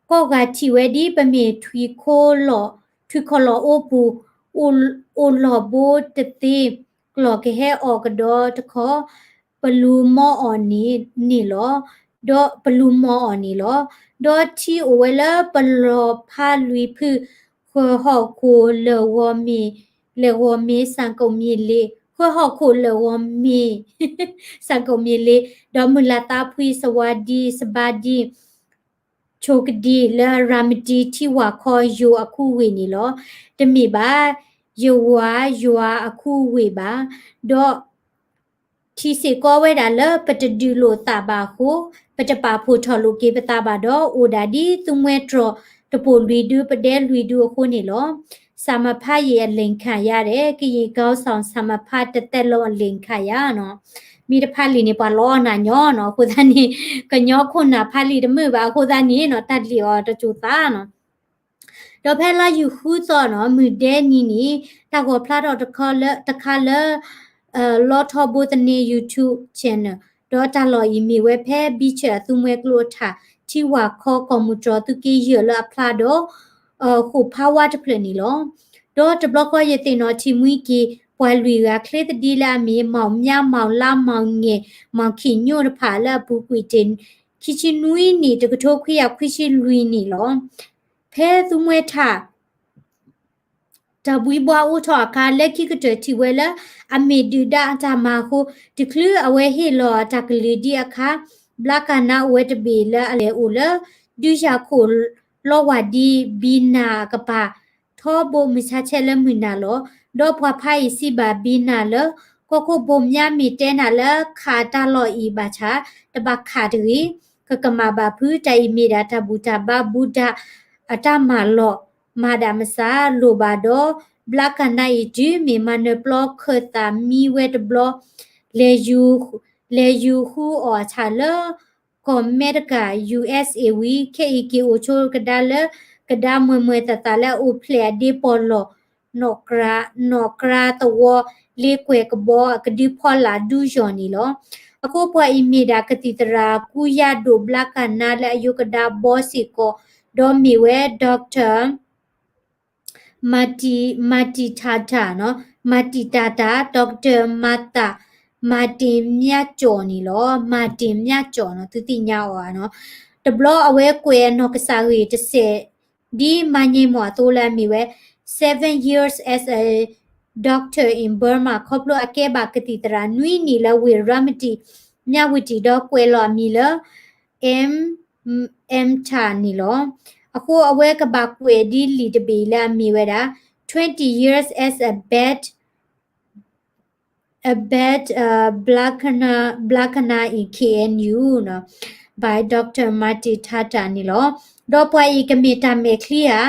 ကီၢ်ဂၤထံၣ်ဝဲဒ်ပမ့ၢ်ထွံၣ်ခိၣ်လီၢ် ထွံၣ်ခီၣ်လီၢ်အိပူၤ အိၣ်လီၢ်ဘိတသ့ ကျီၢ်ကဟဲအီၣ်ကဒီးတခီ ပလူၤမီအီၣ်န့ၣ်လီၤ. ဒီးပလူၤမီအီၣ်န့ၣ်လီၤ. ဒီးထံအိၣ်ဝဲလၢပလီၢ်ဖးလွံၢ်ဖု ဃၢၤဟီၣ်ခိၣ်လၢၢ်ဂီၤမ့ၢ် လၢၢ်ဂီၤမ့ၢ် စၣ်ကိၣ်မ့ၢ်လ့ ဃၢၤဟီၣ်ခိၣ်လၢၢ်ဂီၤမ့ၢ် စၣ်ကိၣ်မ့ၢ်လ့ ဒီးမုၢ်လၢ်သးဖှံ စဝၤဒံ စဘါဒံ ဆိကဒံလၢရၤမတံထံဝၢ်ခီယိၤအခုဝ့ၢ်န့ၣ်လီၤ. တမ့ၢ်ဘၣ် ယဝၤယွၤအခုဝ့ၢ်ဘၣ်. ဒီး ထံၣ်စ့ၢ်ကီးဝဲဒၣ်လၢပတဒုးလိာ်သးဘၣ်အဃိ ပတပာ်ဖှိၣ်ထီၣ်လိာ်က့ၤပသးဘၣ်ဒီး အိၣ်ဒၣ်ဒ်သူမှဲတြီၤတပိာ်လွံၢ်ဒု ပဒဲလွံၢ်ဒုအဃိန့ၣ်လီၤ. စာမဖတ်ရင်အလိမ်ခံရတယ် ကရင်ခေါင်းဆောင်စာမဖတ်တသက်လုံးအလိမ်ခံရနီၤ. မ့ၢ်တဖးလံာ်န့ၣ် ပှၤလီအီၣ်နၤညီနီၤ. အဃိသတးန့ၣ် ကညီခိၣ်နၢ်ဖးလံာ်တမုာ်ဘၣ်အဃိသတးန့ၣ်နီၤ တၢ်လံာ်အီၤတစိၤသးနီၤ. ဒီးဖဲလါယူၤဃုသီနီၤ မုၢ်ဒဲနံၤန့ၣ် တၢ်ဂီၤဖျါထီၣ်တခါလၢ တခါလၢ လီထီဘိသန့ YouTube channel ဒီးတၢ်လီၢ်အံၤမ့ၢ်ဝဲဖဲ ဘံဆၢၣ်အသူမှဲကျိအထး ထံဝၢ်ခီကီၢ်မုၢ်တြီၤသုးက့ယဲၢ်လၢအဖျါဒီး ဃိာ်ဖးဝါတဖျၢၣ်န့ၣ်လီၤ. ဒီးတဘျီဃီယသ့ၣ်နီၣ်ထံၣ်မှံက့ၤ ပှၤလွံၢ်ဂၤချ့သဒံလၢအမ့ၢ် မောင်မြ မောင်လါ မောင်ငယ် မောင်ခင်ညိုတဖၣ်လၢအပူၤကွံာ်တ့ၢ် ခံဆံနွံနံၣ် တကထိခွံကယၤခွံဆံလွံၢ်နံၣ်လီၤ. ဖဲသူမှဲထး တၢ်ဘှံးဘှါအိၣ်ထီၣ်အခါ လၢခံကတၢၢ်ထံၣ်ဝဲလၢ အမ့ၢ်ဒုၣ်ဒါအတၢ်မၤအဃိ တချုးအဝဲဟ့ၣ်လီၤအတၢ်ကလုၢ်ဒံးအခါ ဘျါကနါအိၣ်ဝဲတဘ့ၣ်လၢအလဲၤအိၣ်လၢ ဒုးယၤခိၣ်လီဝၢ်ဒံ ဘံနၤအကပၤ ထီဘိမုၢ်ဆါဆဲးလၢမုၢ်နၤလီၤ. ဒီးပှၤဖးအံၤစံးဘၣ်ဘံနၤလၢ ကီၢ်ခိၣ်ဘိၣ်မၠါမ့ၢ်တဲနၤလၢ ခးတၢ်လီၢ်အံၤဘၣ်ဆၣ် တဘၣ်ခးတဂ့ၤ, ကကမၣ်ဘၣ်ဖုး တၢ်အံၤမ့ၢ်ဒၣ်တၢ်ဘူၣ်တၢ်ဘါ ဘူၣ်ဒၣ်အတၢ်မၤလီၢ် မၤဒၣ်မစၢ်လိၣ်ဘၣ်ဒီး ဘျါကနါအံၤတုၤမ့ၢ်မၤနၢၤပျီခၢၣ်သးမံဝဲတဘျီ လဲၤယူၤ လဲၤယူၤဃုအီၣ်အဆၣ်လၢ ကီၢ်အမဲရကၤ ယူႇအၢၣ်စ်အ့ၣ် ဝံၤ ခဲအံၤက့ၤအိၣ်ဆိကဒါလၢ ကဒါမွဲၤမွဲၤသၣ်သၣ်လၢအအိၣ်ဖျဲၣ်အဒ့ပီၢ်လီၢ် နီၣ်ကြၢး နီၣ်ကြၢးသဝီ လ့ကွဲၢ်ကဘီအကဒုဖီလာ်ဒူယီၢ်န့ၣ်လီၤ. အဃိပှၤအံၤမ့ၢ်ဒၣ်ကသံၣ်သရၣ်ကူယါဒိၣ်ဘျါကနါလၢအယိကဒါဘီစ့ၢ်ကီး ဒီးမ့ၢ်ဝဲ doctor မၤတံၢ် မၤတံၢ်တၢ်တၢ်နီၤ မၤတံၢ်တၢ်တၢ် doctor မၤတၢ် မၤတ့ၢ်မြတ်ကျော်န့ၣ်လီၤ. မၤတ့ၢ်မြတ်ကျော်နီၤ သုသ့ၣ်ညါအီၤနီၤ. တဘျီအဝဲကွဲးအနီၢ်ကစၢ်ဂ့ၢ်တစဲး ဒ်မၤညံမီၢ်အသိလၢအမ့ၢ်ဝဲ seven years as a doctor in Burma ခီဖျိအကဲဘၣ်ကသံၣ်သရၣ်နွံနံၣ်လၢဝ့ၢ်ရၤမတံၣ် မြဝတီ ဒီးကွဲးလီၤအမံၤလၢ M Mta န့ၣ်လီၤ. အဃိအဝဲကဘၣ်ကွဲးဒ်လံာ်တဘ့ၣ်လၢအမ့ၢ်ဝဲဒၣ် twenty years as a bad, a bad uh, black, black in K N U နီၤ by doctor Martin Tata န့ၣ်လီၤ. ဒီးပှၤအံၤကမ့ၢ်တၢ်မဲာ်ချံဧါ,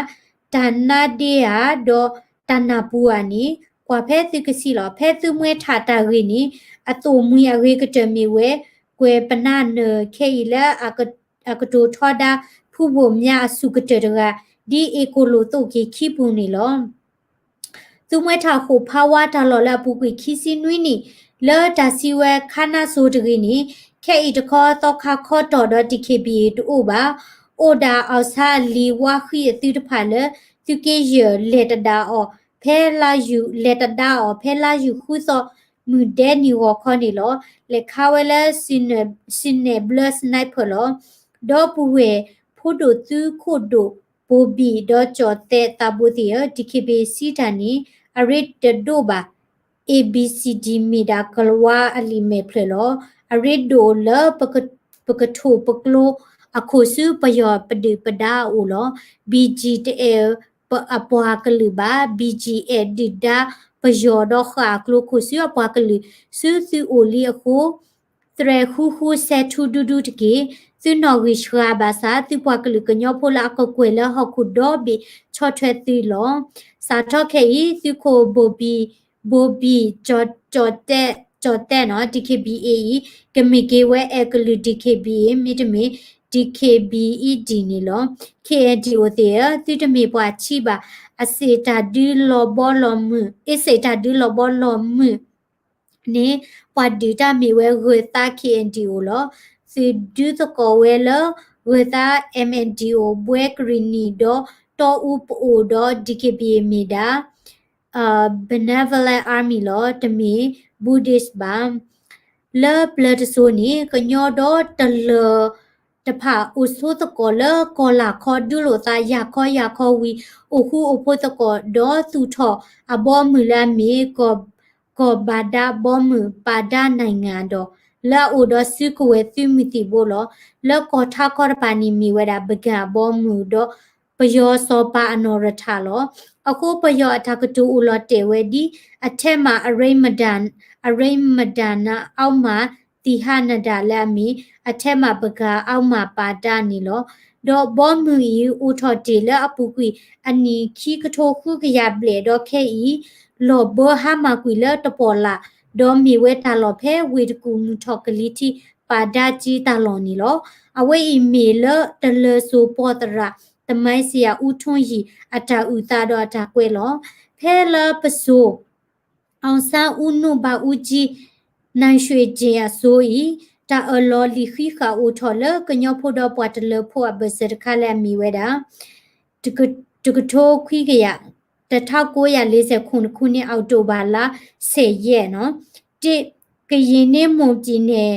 တၢ်နါဒ့ဧါ, ဒီးတၢ်နၢ်ပူၤဧါန့ၣ် ကွၢ်ဖဲသုကစံးလီၤ. ဖဲသုမှဲထးတၢ်ဂ့ၢ်န့ၣ် အသိၣ်မှံၤအဂ့ၤကတၢၢ်မ့ၢ်ဝဲ ကွဲးပနၢ်နၢၤခဲအံၤလၢ အကတိၤထီဒါ ဖုဘိၣ်မၠါအစူၢ်ကတၢၢ်တဂၤ ဒ်အ့ၣ်ကိၣ်လိာ်သိးက့ၤခံပူၤန့ၣ်လီၤ. သုမှဲထးဃိာ်ဖးဝါတၢ်လီၢ်လၢအပူၤကွံာ်ခံဆံနွံနံၣ် လၢတၢ်စံးဝဲခါနါစိၤတဂ့ၤန့ၣ် ခဲအံၤတခီသီခါခီတီၢ်ဒီး တီၣ်ခ့ဘံၣ်အ့ၣ် တအိၣ်ဘၣ်. အိၣ်ဒၣ်အီၣ်ဆါအလံၤဝါဃံအသုတဖၣ်လၢ သုးက့ယဲၢ်လဲၤတဒါအီၤ ဖဲလါယူၤ လဲၤတဒါအီၤ ဖဲလါယူၤဃုသီ မုၢ်ဒဲနံၤဂီၤခီန့ၣ်လီၤ. လဲၤခးဝဲလၢ စံနဲၣ်ဘျၢ sniper လီၤ. ဒီပုၢ်ဝဲၢ်ဖိဒိၣ်သုးခိၣ်ဒိၣ် ဘိၣ်ဘံၣ် ဒီးကၠီၣ်သဲးသးဘိသ့ၣ်ဧၢ, တီၣ်ခ့ဘံၣ်အ့ၣ် စံးတၢ်န့ၣ် အရ့တဒိၣ်ဘၣ်. A B C D မ့ၢ်ဒၣ်ကလၤဝါအလံာ်မဲာ်ဖျၢၣ်လီၤ. အရ့ဒိၣ်လၢ ပကထိၣ်ပကျိ အခိၣ်ဆူပယီၤပဒုၣ်ပဒါအအိၣ်လီၤ. B G တအဲၣ်အပှၤကလုာ်ဘၣ်. B G အဲၣ်ဒုၣ်ဒါပယီၤဒီးဃၣ်အကျိခိၣ်ဆူအပှၤကလုာ် ဆူသုအိၣ်လံအဃိ သရဲးဃူဃူ ဆဲးထူဒူဒူတက့ၢ်. သုနီၣ်ဂံၢ်စှၤဘၣ်ဆၣ် သုပှၤကလုာ်ကညီဖိလၢအကကွဲၢ်လၢဟီၣ်ခိၣ်ဒီဘ့ၣ်ဆီၣ်ထွဲသုလီၤ. စးထီၣ်ခဲအံၤ သုးခိၣ်ဘိၣ်ဘံၣ် ဘိၣ်ဘံၣ် ကၠီၣ်တဲၣ် ကၠီၣ်တဲၣ်နီၤ တီၣ်ခ့ဘံၣ်အ့ၣ် အံၤ ကမ့ၢ်က့ၤဝဲအဲၣ်ကလုာ် တီၣ်ခ့ဘံၣ်အ့ၣ် မ့တမ့ၢ် DKBED န့ၣ်လီၤ. KNDO သ့ၣ်ဧၢ, သုတမ့ၢ်ပှၤဆံးဘၣ်. အစ့ၣ်တၢ်ဒုးလီၤဘီလီၤမုၢ်, အ့စ့ၣ်တၢ်ဒုးလီၤဘီလီၤမုၢ်န့ၣ် ပှၤဒုးတၢ်မ့ၢ်ဝဲဂၢၤသး KNDO လီၤ. သုးဒုးသကိးဝဲလၢ ဂၢၤသး MNDO ဘှဲကရံၣ်နံၣ်ဒီး တီအူပအိၣ်ဒီး DKBA မ့ၢ်ဒၣ် Benevolent Army လီၤ. တမ့ၢ် Buddhist ဘၣ်. လၢပျၢၤတစိၤန့ၣ် ကညီဒီတလၢၤတဖၣ် အိၣ်ဆိးသကိးလၢကီၢ်လာ်ခီ ဒုးလိာ်သးယၤခီယၤခီဝံၤ အိၣ်ဃူအိၣ်ဖိးသကိး ဒီးသူၣ်ထီၣ်အဘီအမုၢ်လၢအမ့ၢ် ကီၢ်ဘၣ်ဒါဘီမုၢ် ပၣ်ဒါနံၣ်ငၣ်ဒီး လၢအအိၣ်ဒီးစုကဝဲၤသုးမုၢ်သံၣ်ဘိလီၤ. လၢကီၢ်ထးခီတဖၣ်န့ၣ် မ့ၢ်ဝဲဒၣ် ပုဂံၣ်အဘီမုၢ်ဒီး ပယီၤစီၤပၤအနီၢ်ရထၢၣ်လီၤ. အဃိပယီၤအတၢ်ကတိၤအိၣ်လီၤတဲာ်ဝဲဒ် အထဲမှာ အရိမ်းမတန်, အရိမ်းမတန် အောက်မှာ သီဟနဒါ လၢအမ့ၢ် အထဲမှာ ပုဂံၣ် အောက်မှာ ပၣ်ဒါ န့ၣ်လီၤ. ဒီးဘီမုၢ်အံၤ အိၣ်ထီၣ်တ့ၢ်လၢအပူၤကွံာ် အနံၣ်ခံကထိဃုကယၤဘျဲၣ် ဒီးခဲအံၤ လီၤဘၢဟါမၢ်ကွံာ်လၢတပီၣ်လၢ်, ဒီးမ့ၢ်ဝဲတၢ်လီၢ်ဖဲဝ့ၢ်တကူၣ် မုၢ်ထီၣ်ကလံၤထံး ပၣ်ဒါကၠံတၢ်လီၢ်န့ၣ်လီၤ. အဝဲအံၤမ့ၢ်လၢတလၢၤစိၤပီၢ်သရၣ် သမိုင်းဆရာ ဦးထွန်းရီ အတၢ်အုၣ်သးဒီးအတၢ်ကွဲးလီၤ. ဖဲလၢပစိၤ အောင်ဆန်းဦးနု ဗိုလ်မှူးကြီး နိုင်ရွှေကျင် အစိၤအံၤ တၢ်အၢၣ်လီၤလံာ်ဃံးဃာ်အိၣ်ထီၣ်လၢ ကညီဖိဒီးပှၤတလၢၤဖိအဘၢၣ်စၢၤတခါလၢအမ့ၢ်ဝဲဒၣ် တကထိခွံကယၤ တထောင့်ကိုးရာလေးဆယ့်ခုနစ်ခုနှစ် အောက်တိုဘာလ ဆယ်ရက်နီၤ. တစ်, ကရင်နှင့် မွန်ပြည်နယ်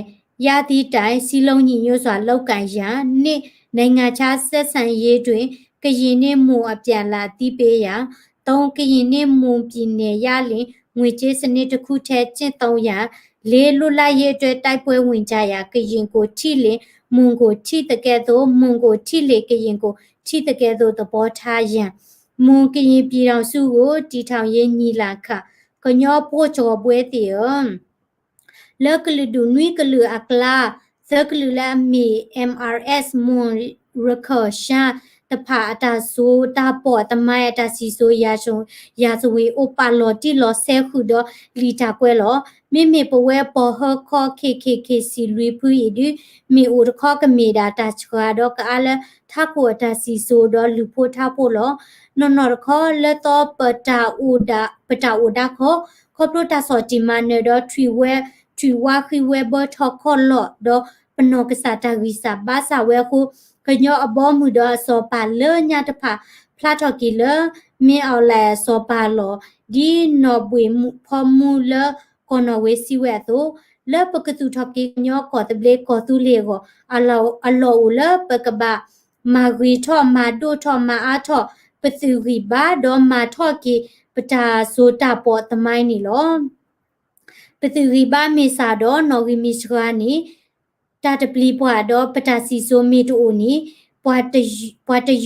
ရသည့်တိုင် စည်းလုံးညီညွတ်စွာ လုပ်ကိုင်ရန် နှစ်, နိုင်ငံခြားဆက်ဆံရေးတွင် ကရင်နှင့် မွန်အပြန်အလှန် အသိပေးရန်, သုံး, ကရင်နှင့် မွန်ပြည်နယ် ရလဒ် ငွေကြေးစနစ်တစ်ခုတည်း ကျင့်သုံးရန်, လေး, လွတ်လပ်ရေးအတွက် တိုက်ပွဲဝင်ကြရာ ကရင်ကို ထီၣ်လင့် မွန်ကို ထီၣ်သကဲးသို့, မွန်ကို ထီၣ်လင့် ကရင်ကို ထီၣ်သကဲးသို့ သဘောထားရန် မွန်ကရင်ပြည်ထောင်စုကို တည်ထောင်ရေးညီလာခံ ကညီဖိကီၢ်ဘှဲသ့ၣ်ဧၢ, လၢကလုာ်ဒူၣ်နွံကလုာ်အကျါ သၢကလုာ်လၢအမ့ၢ် M R S မွန်ရခၢၣ်ရှမ်း တဖၣ်အတၢ်စိၤတၢ်ပီၣ် သမိုင်းအတၢ်စံၣ်စိၤ ရာဇဝင် အိၣ်ပာ်လီၤတံၢ်လီၤဆဲးဃုာ်ဒီးလံာ်တၢ်ကွဲးလီၤ. မ့မ့ၢ်ပဝဲပီၢ်ဟၢခီ K K K C လွံၢ်ဖုအံၤဒုး မ့ၢ်အိၣ်တခီကမ့ၢ်ဒၣ်တၢ်ဆှၢဒီးကအါလၢ ထးခိၣ်အတၢ်စံၣ်စိၤဒီးလုၢ်ဖိထါဖိလီၤ. နီၢ်နီၢ်တခီ လၢသီ ပတၢ်အိၣ်ဒၣ်ခီ ခီဖျိတၢ်ဆီၣ်တံၢ်မၤနၢၤဒီး ထွံၣ်ဝါဃံဝဲဘၢထီၣ်ခီၣ်လီၢ်ဒီး ပနီၢ်ကစၢ်တၢ်ဂံၢ်စၢ်ဘါစၢ်ဝဲအဃိ ကညီအဘီအမုၢ်ဒီးအစီၤပၤလၢညါတဖၣ် ဖျါထီၣ်က့ၤလၢ မင်းအောင်လှိုင် အစီၤပၤလီၢ် ဒ်နီၢ်ဘှံးဖီမူလၢကီၢ်နီၣ်ဝ့စံးဝဲအသိး လၢပကသူၣ်ထီၣ်က့ၤကညီကီၢ်သဘျ့ကီၢ်သူလ့ၤအဂီၢ် အလီၢ်အိၣ်လၢပကဘၣ် မၤဂ့ၤထီၣ် မၤဒိၣ်ထီၣ် မၤအါထီၣ် ပသုးဂံၢ်ဘါ ဒီးမၤထီၣ်က့ၤ ပတၢ်စိၤတၢ်ပီၣ်သမိုင်းန့ၣ်လီၤ. ပသုးဂံၢ်ဘါမ့ၢ်စၢ်ဒီး နီၣ်ဂံၢ်မ့ၢ်စှၤန့ၣ် တၢ်တပျံၤပှၤဒီး ပတၢ်စံၣ်စိၤမ့ၢ်တအိၣ်န့ၣ် ပှၤတ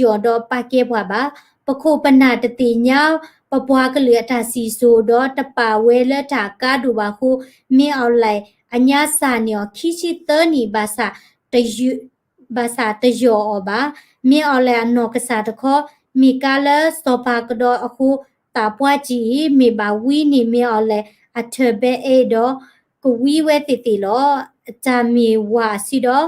ယိးဒီးပာ်ကဲပှၤဘၣ်. ပခိၣ်ပနၢ်တသ့ၣ်ညါ ပပှၤကလုာ်အတၢ်စံၣ်စိၤဒီး တပာ်ဝဲလၢတၢ်ကါဒိၣ်ဘၣ်အဃိ မင်းအောင်လှိုင် အညါစၢ်န့ၢ်အီၤ ခံဆံသၢနံၣ် ဘၣ်ဆၣ် ဘၣ်ဆၣ်တယိးအီၤဘၣ်. မင်းအောင်လှိုင် အနီၢ်ကစၢ်တခီ မ့ၢ်ကါလၢစီၤပၤကဒီးအဃိ သးပှၢ်ကံအံၤ မ့ၢ်ဘၣ်ဝံန့ၣ် မင်းအောင်လှိုင် အထၢၣ်ဘဲအဲၣ်ဒီး ကဝံဝဲသ့ၣ်သ့ၣ်လီၤ. တၢ်မ့ၢ်ဝၤအဆံဒီး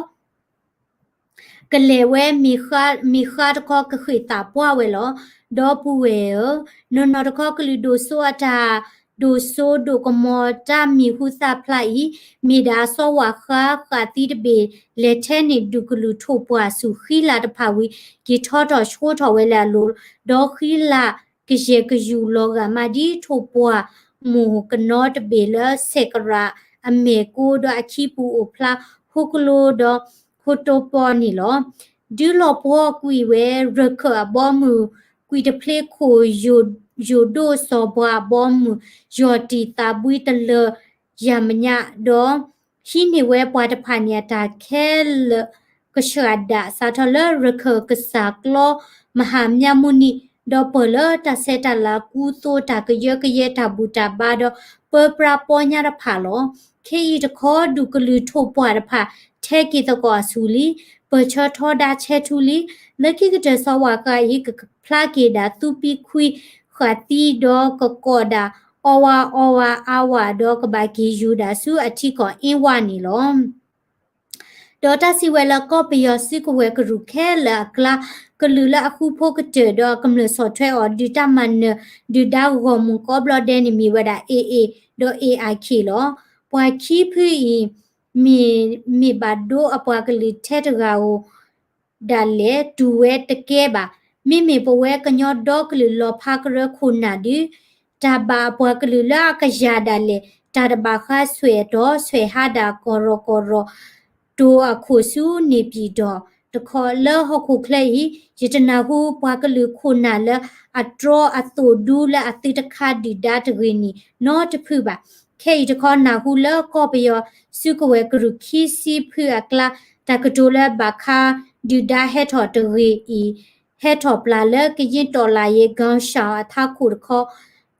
ကလဲၤဝဲ မ့ၢ်ဃါတခီ ကဃ့ၢ်သးပှၢ်ဝဲလီၤ. ဒီပုၢ်ဝဲၢ်ဧၢ, နီၢ်နီၢ်တခီ ကလုာ်ဒိၣ်စိအတၢ် ဒိၣ်စိဒိၣ်ကမီၤ တၢ်မံၤဟူသၣ်ဖျါအံၤ မ့ၢ်ဒၣ်စီၤဝၣ်ဃါဃာ်သံတဘ့ၣ် လဲၤထဲန့ၣ်ဒူၣ်ကလုာ်ထိၣ်ပှၢ်ဆူၣ်ဃံလၤတဖၣ်ဝံၤ က့ၤထီထီၣ်ဆှိထီၣ်ဝဲလၢအလိၤ ဒီးဃံလၤကယဲၢ်ကယူၤလီၤဂာ်မး ဒ်ထိၣ်ပှၢ်မိၢ်ကနီတဘ့ၣ်လၢ ဆဲးကရၣ်အမဲာ်ကိဒီးအခံပူၤအိၣ်ဖျါ ဟိကလိဒီး ဟိတိပီန့ၣ်လီၤ. ဒုးလီၤပှီၢ်ကွံာ်ဝဲ ရခၢၣ်အဘီအမုၢ် ကွံာ်တဖျ့ခိၣ် ယိၤဒိၣ်စီၤပှၤအဘီအမုၢ် ယီၢ်တံၢ်သးဘှံးတလၢာ်ယၤမဲာ်ညါ ဒီးဟံးန့ၢ်ဝဲပှၤတဖၣ်န့ၣ်အတၢ်ခဲလၢာ် ကဆှၣ်ဒၣ် စးထီၣ်လၢရခၢၣ်ကစၢ်ကျီ မဟာမြတ်မုနိ ဒီးပၢၢ်လၢတၢ်ဆဲးတၢ်လၤ ကူသိတၢ်ကယၢကယဲ တၢ်ဘူၣ်တၢ်ဘါ ဒီးပၢပြးပီညါတဖၣ်လီၤ. ခဲအံၤတခီ ဒူၣ်ကလုာ်ထိၣ်ပှၢ်တဖၣ် ထဲက့ၤသကိးအဆူၣ်လံ, ပၢၢ်ဆၢထီဒါဆဲးထူလံ. လၢခံကတၢၢ်စီၤဝၣ်ဃါအံၤ ကဖျါက့ၤဒၣ်သူပံခွံဃာ်သံ ဒီးကကိးဒၣ် အီဝါအီဝါအါဝါ ဒီးကဘၣ်က့ၤယူၤဒၣ်ဆူအထံကီၢ်အ့ဝါန့ၣ်လီၤ. ဒီးတၢ်စံးဝဲလၢကီၢ်ပယီၤစုကဝဲၤကရူၢ်ခဲလၢာ်အကျါ ကလုာ်လၢအဃူဖိကတၢၢ်ဒီးကမျၢၢ်ဆီၣ်ထွဲအီၤ ဒုးတၢ်မၤနၢၤ ဒုၣ်ဒါဂီၢ်မုၢ်ကိးဘျီဒဲးန့ၣ် မ့ၢ်ဝဲဒၣ် A A ဒီး A I K လီၤ. ပှၤခံဖုအံၤ မ့ၢ် မ့ၢ်ဘၣ်ဒိအပှၤကလုာ်ထဲတဂၤဧိၤ ဒၣ်လဲာ်တူၢ်ဝဲတကဲဘၣ်. မ့မ့ၢ်ပဝဲကညီဒီကလုာ်လီၤဖးကရၢခိၣ်နၢ်ဒုး တၢ်ဘၣ်အပှၤကလုာ်လၢအကယၤဒၣ်လဲာ် တၢ်တဘၣ်ဃးဆွဲၣ်တီၤဆွဲၣ်ဟါဒၣ်ကီၢ်ရီၢ်ကီၢ်ရီၢ် တိၤအခိၣ်ဆူန့ၣ်ပံၣ်တီၢ်တခီ လၢဟီၣ်ခိၣ်ချၢအံၤ ယတနၢ်ဟူပှၤကလုာ်ခိၣ်နၢ်လၢအတြီအသိၣ်ဒူလၢအသုတခါဒုၣ်ဒါတဂ့ၤန့ၣ် နီတဖုဘၣ်. ခဲအံၤတခီ နၢ်ဟူလၢကီၢ်ပယီၤစုကဝဲၤကရူၢ်ခံဆံဖုအကျါ တၢ်ကတိၤလၢဘၣ်ခါဒုၣ်ဒါဟဲထီၣ်တဂ့ၤအံၤ ဟဲထီၣ်ပျၢ်လၢကယ့ၣ်တီၣ်လၢ်ယ့ၣ် ကၠီၣ်ရှၣ်အထးခိၣ်တခီ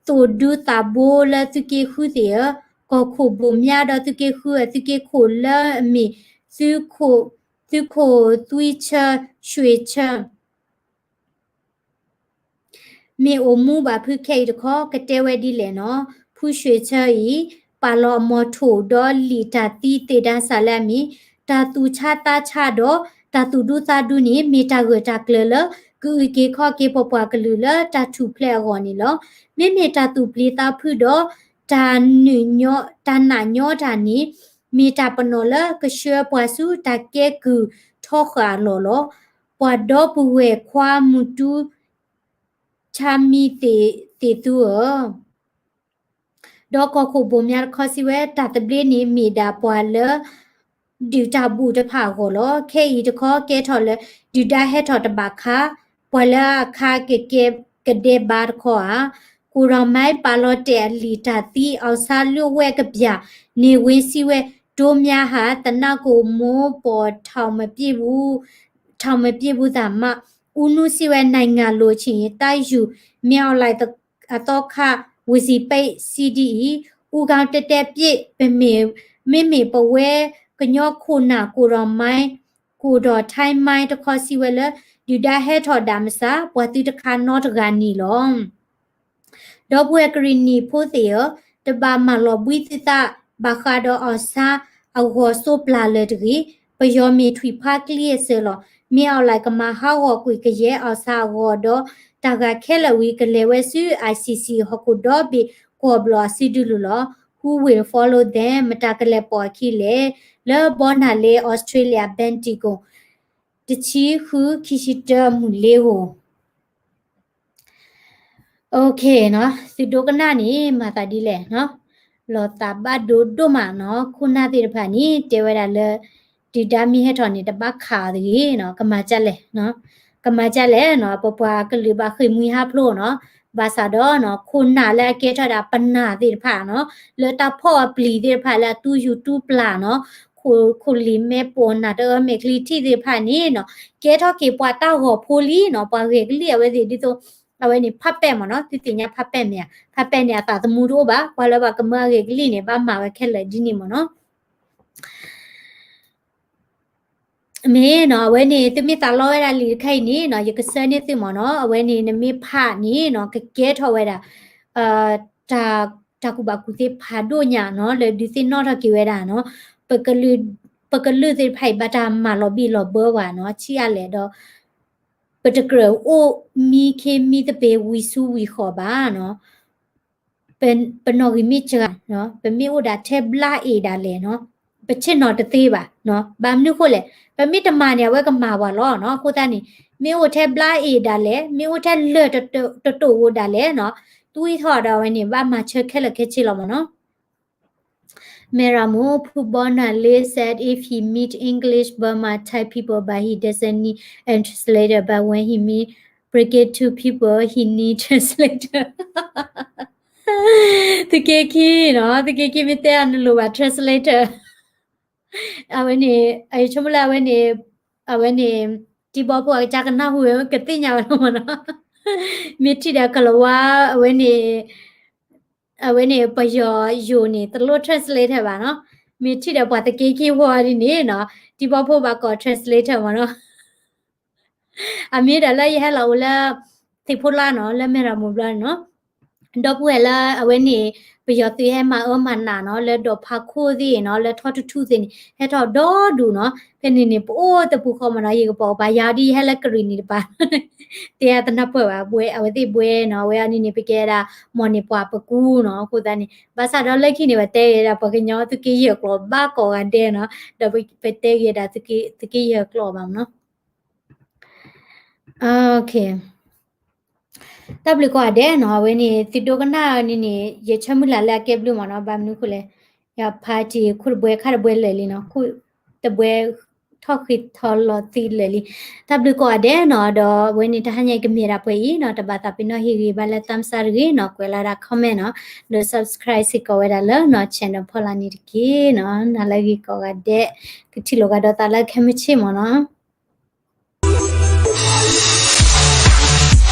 သိၣ်ဒူသးဘိလၢသုးက့ဃုသ့ၣ်ဧၢ, ကီၢ်ခိၣ်ဘိၣ်မၠါဒီးသုးက့ဃုအသုးက့ခိၣ်လၢအမ့ၢ် သုးခိၣ် သုးခိၣ်သွံဆၢ ရွှ့ၣ်ဆၢ မ့ၢ်အိၣ်မူဘၣ်ဖုခဲအံၤတခီ ကတဲဝဲဒ်လဲၣ်နီၤ, ဖုရွှ့ၣ်ဆၢအံၤ ပာ်လီၤအမီၤထိၣ်ဒီးလံာ်တၢ်သံသ့ၣ်ဒါစၢ်လၢအမ့ၢ် တၢ်သူၣ်ဆါသးဆါဒီး တၢ်သူၣ်ဒူသးဒူန့ၣ် မ့ၢ်တၢ်ဂၢၢ်တၢ်ကျၢၤလၢ ကအုၣ်က့ၤခီၣ်က့ၤပပှၤကလုာ်လၢတၢ်ထူၣ်ဖျဲးအဂီၢ်န့ၣ်လီၤ. မ့မ့ၢ်တၢ်သူၣ်ပျံၤသးဖုဒီး တၢ်နးညီတၢ်န့ၣ် မ့ၢ်တၢ်ပနီၣ်လၢကဆှၢပှၤဆူတၢ်ကဲကုၢ်ထီဃာ်အလီၢ်လီၤ. ပှၤဒီပုၢ်ဝဲၢ်ခွါမုၢ်တူဆါမံသ့ၣ်သုဧၢ ဒီးကီၢ်ခိၣ်ဘိၣ်မၠါတခီစံးဝဲ တၢ်သဘျ့န့ၣ်မ့ၢ်ဒၣ်ပှၤလၢ ဒုၣ်တၢ်ဘူၣ်တဖၣ်အဂီၢ်လီၤ. ခဲအံၤတခီကဲထီၣ်လၢ ဒုၣ်ဒါဟဲထီၣ်တဘၣ်ခါ, ပှၤလၢအခါကကဲကဒဲဘါတခီဧါ. ကိုယ်တော်မှန် ပာ်လီၤတဲာ်အလံာ်တၢ်သံ အောင်ဆန်းလျို့ဝှက်ကဗျာ နေဝင်း စံးဝဲ တို့များဟာ သနပ်ကို မိုးပေါ် ထောင်မပစ်ဘူး ထောင်မပစ်ဘူးသာမှ ဦးနု စံးဝဲ နိုင်ငံလိုချင်ရင် တိုက်ယူ မင်းအောင်လှိုင် အသီခါ ဝစီပိတ် စံးဒ်အံၤ, ဦးခေါင်းတည့်တည့်ပစ် ပမ့ၢ် မ့မ့ၢ်ပဝဲကညီခိၣ်နၢ် ကိုယ်တော်မှန် ကိုယ်တော်ထိုင်းမှန် တခီစံးဝဲလၢ ဒုၣ်ဒါဟဲထီၣ်ဒၣ်မစၢ် ပှၤသုတခါနီတဂၤန့ၣ်လီၤ. ဒီပုၢ်ဝဲၢ်ကရံၣ်နံၣ်ဖိသ့ၣ်ဧၢ, တဘၣ်မၤလီၤဘှံးသုသး ဘၣ်ဃးဒီးအောင်ဆန်းအဂီၤစိပျၢ်လၢာ်တဂ့ၤ. ပယီၤမ့ၢ်ထွံၣ်ဖါကျံအစၢၤလီၤ. မင်းအောင်လှိုင် ကမၤဟးဂီၤကွံာ်ကယဲၢ်အောင်ဆန်းအဂီၤဒီး တၢ်ဂၤခဲလၢာ်ဝံၤ ကလဲၤဝဲဆူ I C C ဟီၣ်ခိၣ်ဒီဘ့ၣ်ကွီၢ်ဘျီၣ်အစုဒုလူၤလီၤ. Who will follow them? မတၤကလဲၤပိာ်အခံလဲၣ်. လၢဘီနၢ်လ့ Australia Bendigo တဆံဃု ခံဆံတၢ မုၢ်လ့ဧိၤ OK နီၤ, သုဒိကနၣ်န့ၣ် မၤသးဒ်လဲၣ်နီၤ, လီၤသးဘၣ်ဒိဒိၣ်မးနီၤ, ခိၣ်နၢ်သ့ၣ်တဖၣ်န့ၣ် တဲဝဲဒၣ်လၢ ဒုၣ်ဒါမ့ၢ်ဟဲထီၣ်န့ၣ် တဘၣ်ခးအီၤတဂ့ၤနီၤ, ကမၤဒ်လဲၣ်, ကမၤဒ်လဲၣ်နီၤ, ပပှၤကလုာ်ဘၣ်ဃ့ၢ်မှံဟးဖျိးနီၤ, ဘၣ်ဆၣ်ဒီးနီၤ ခိၣ်နၢ်လၢအကဲထီၣ်ဒၣ်ပနၢ်သ့ၣ်တဖၣ်နီၤ, လၢတၢ်ဖီၣ်အပျံၤသ့ၣ်တဖၣ်လၢအတူၢ်ယူၤတူၢ်ပျၢ်နီၤ, ခိၣ်လံာ်မဲာ်ပိာ်နၢ်တအၢမဲာ်ချံထံၣ်သ့ၣ်တဖၣ်န့ၣ်နီၤ, ကဲထီၣ်က့ၤပှၤတၢ်ဂီၤဖိလံနီၤ, ပှၤဂ့ၤကလံၣ်အဝဲသ့ၣ်ဒ်သိး အဝဲန့ၣ် ဖးပဲၣ်မ့ၢ်နီၤ, သုသ့ၣ်ညါဖးပဲၣ်မ့ၢ်ဧါ, ဖးပဲၣ်န့ၣ် အသးသမူတအိၣ်ဘၣ်, ပှၤလၢဘၣ်ကမၢအဂ့ၤကလံၣ်န့ၣ် ဘၣ်မၤဝဲခဲလၢာ်ဒ်န့ၣ်မ့ၢ်နီၤ. မ့ၢ်နီၤ, အဝဲန့ၣ် သုမ့ၢ်သးလီဝဲဒၣ်လံာ်တခါအံၤန့ၣ်နီၤ, ယကဆှၢန့ၢ်သုမ့ၢ်နီၤ, အဝဲန့ၣ် နမ့ၢ်ဖးန့ၣ်နီၤ ကကဲထီၣ်ဝဲဒၣ် တၢ် တၢ်ကူၣ်ဘၣ်ကူၣ်သ့ဖးဒိၣ်ညါနီၤ, လၢဒုးသ့ၣ်နီၣ်ထီၣ်က့ၤဝဲဒၣ်နီၤ, ပကလုာ်သ့ၣ်တဖၣ်အံၤ ဘၣ်တၢ်မၤလီၤဘံၣ်လီၤဘၢပှၤနီၤ, ဆံးအါလဲၣ်ဒီး ပတကြၢးအိၣ်မံခ့မံသပ့ၤဝံၤဆူဝံၤဃီၤဘၣ်နီၤ, ပနီၣ်ဂံၢ်မ့ၢ်စှၤ, ပမ့ၢ်အိၣ်ဒၣ်ထဲဘျါအ့ၣ်ဒၣ်လဲာ်နီၤ, ပဆ့ၣ်နီၤတသ့ဘၣ်, ဘၣ်မနုၤအဃိလဲၣ်, ပမ့ၢ်တမၤန့ၣ် အဝဲကမၤပှၤလီၤနီၤ, အဃိသတးန့ၣ် မ့ၢ်အိၣ်ထဲဘျါအ့ၣ်ဒၣ်လဲာ်, မ့ၢ်အိၣ်ထဲလၢၢ်တတိာ်ဧိၤဒၣ်လဲာ်နီၤ, တွံၢ်ထီၣ်ဒီးအဝဲန့ၣ် ဘၣ်မၤဆၢခဲလၢာ်ခဲဆ့လီၤမ့ၢ်နီၤ. Meramu Phubonale said if he meet English Burma Thai people but he doesn't need a translator, but when he meet Brigade two people, he need translator. သုးက့ခံနီၤ, သုးက့ခံမ့ၢ်တဲအနလိၤဘၣ် translator. အဝဲန့ၣ် အဆိကမိၣ်လၢအဝဲန့ၣ်, အဝဲန့ၣ် တံၤဘီဖိအကစၢ်ကနၢ်ဟူဝဲ ကသ့ၣ်ညါဝဲလီၤမ့ၢ်နီၤ. မ့ၢ်ထံၣ်ဒီးကလၤဝါ အဝဲန့ၣ် အဝဲန့ၣ် ပယီၤယိၤန့ၣ် တလိၣ် translator ဘၣ်နီၤ. မ့ၢ်ထံၣ်ဒီးပှၤသုးက့ခံဖိဒ်န့ၣ်နီၤ, တံၤဘီဖိဘၣ်ကိး translator မ့ၢ်နီၤ. အမ့ၢ်ဒီးလၢယဟဲလီၤအိၣ်လၢ သ့ၣ်ဖိလါနီၤ, လၢမဲၢ်ရမိၢ်ဘျီန့ၣ်နီၤ, ဒီပုၢ်ဝဲၢ်လၢအဝဲန့ၣ် ပယီၤသုးဟဲမၤအၢမၤနးနီၤ လၢဒီးဖးခိၣ်သ့ၣ်နီၤ လၢထီၣ်ထူၣ်ထူၣ်သ့ၣ်န့ၣ် ဟဲထီၣ်ဒီဒူၣ်နီၤ. ဖဲန့ၣ်န့ၣ် ပအိၣ်တပူၤဃီမးနီၤ ယကပိာ်ကပၤ ယၤဒ်ယဟဲလၢကရံၣ်နံၤတပၤ တဲတနၢ်ပၢၢ်ဘၣ် ဘှဲ အဝဲသ့ၣ်ဘှဲနီၤ အဝဲအနံၤန့ၣ် ပကဲဒၣ် မီၢ်န့ၢ်ပှၤပကူနီၤ. အဃိသတးန့ၣ် ဘၣ်ဆၣ်ဒီးလၢခံန့ၣ် ပတဲက့ၤဒၣ် ပှၤကညီသုးက့ယဲၢ်ကျိာ်ဘၣ်ကိးဂၤဒဲးနီၤ ဒီးပတဲက့ၤဒၣ်သုးက့ယဲၢ်ကျိာ်ဘၣ်မးနီၤ. တၢ်ဘျုးကိးဂၤဒဲးနီၤ အဝဲန့ၣ် သုဒိကနၣ်န့ၣ်န့ၣ် ယဆၢမုၢ်လၢ်လၢအကဲဘျုးမးနီၤ ဘၣ်မနုၤဃိလဲၣ် ယဖါတံၢ်ခိၣ်တဘှဲခါတဘှဲလၢာ်လံနီၤ ခိၣ်တဘှဲထီၣ်ဃံးထီၣ်လီၤသံလၢာ်လံ. တၢ်ဘျုးကိးဂၤဒဲးနီၤ ဒီးအဝဲန့ၣ် တဟါညါအံၤကမ့ၢ်ဒၣ်ပှဲၤအံၤနီၤ တဘၣ်သးပ့ၤနီၣ်ဟ့ၣ်ဂံၢ်ဘါလၢ thumbs up တဂ့ၤနီၤ ကွဲးလီၤဒၣ် comment နီၤ ဒီး subscribe စ့ၢ်ကီးဝဲဒၣ်လၢနီၤ channel ဖီလာ်န့ၣ်တက့ၢ်နီၤ. နၤလၢအဂ့ၤကိးဂၤဒဲး ကထံၣ်လိာ်ကဒီးသးလၢခဲမုၢ်ဆ့ၣ်မးနီၤ.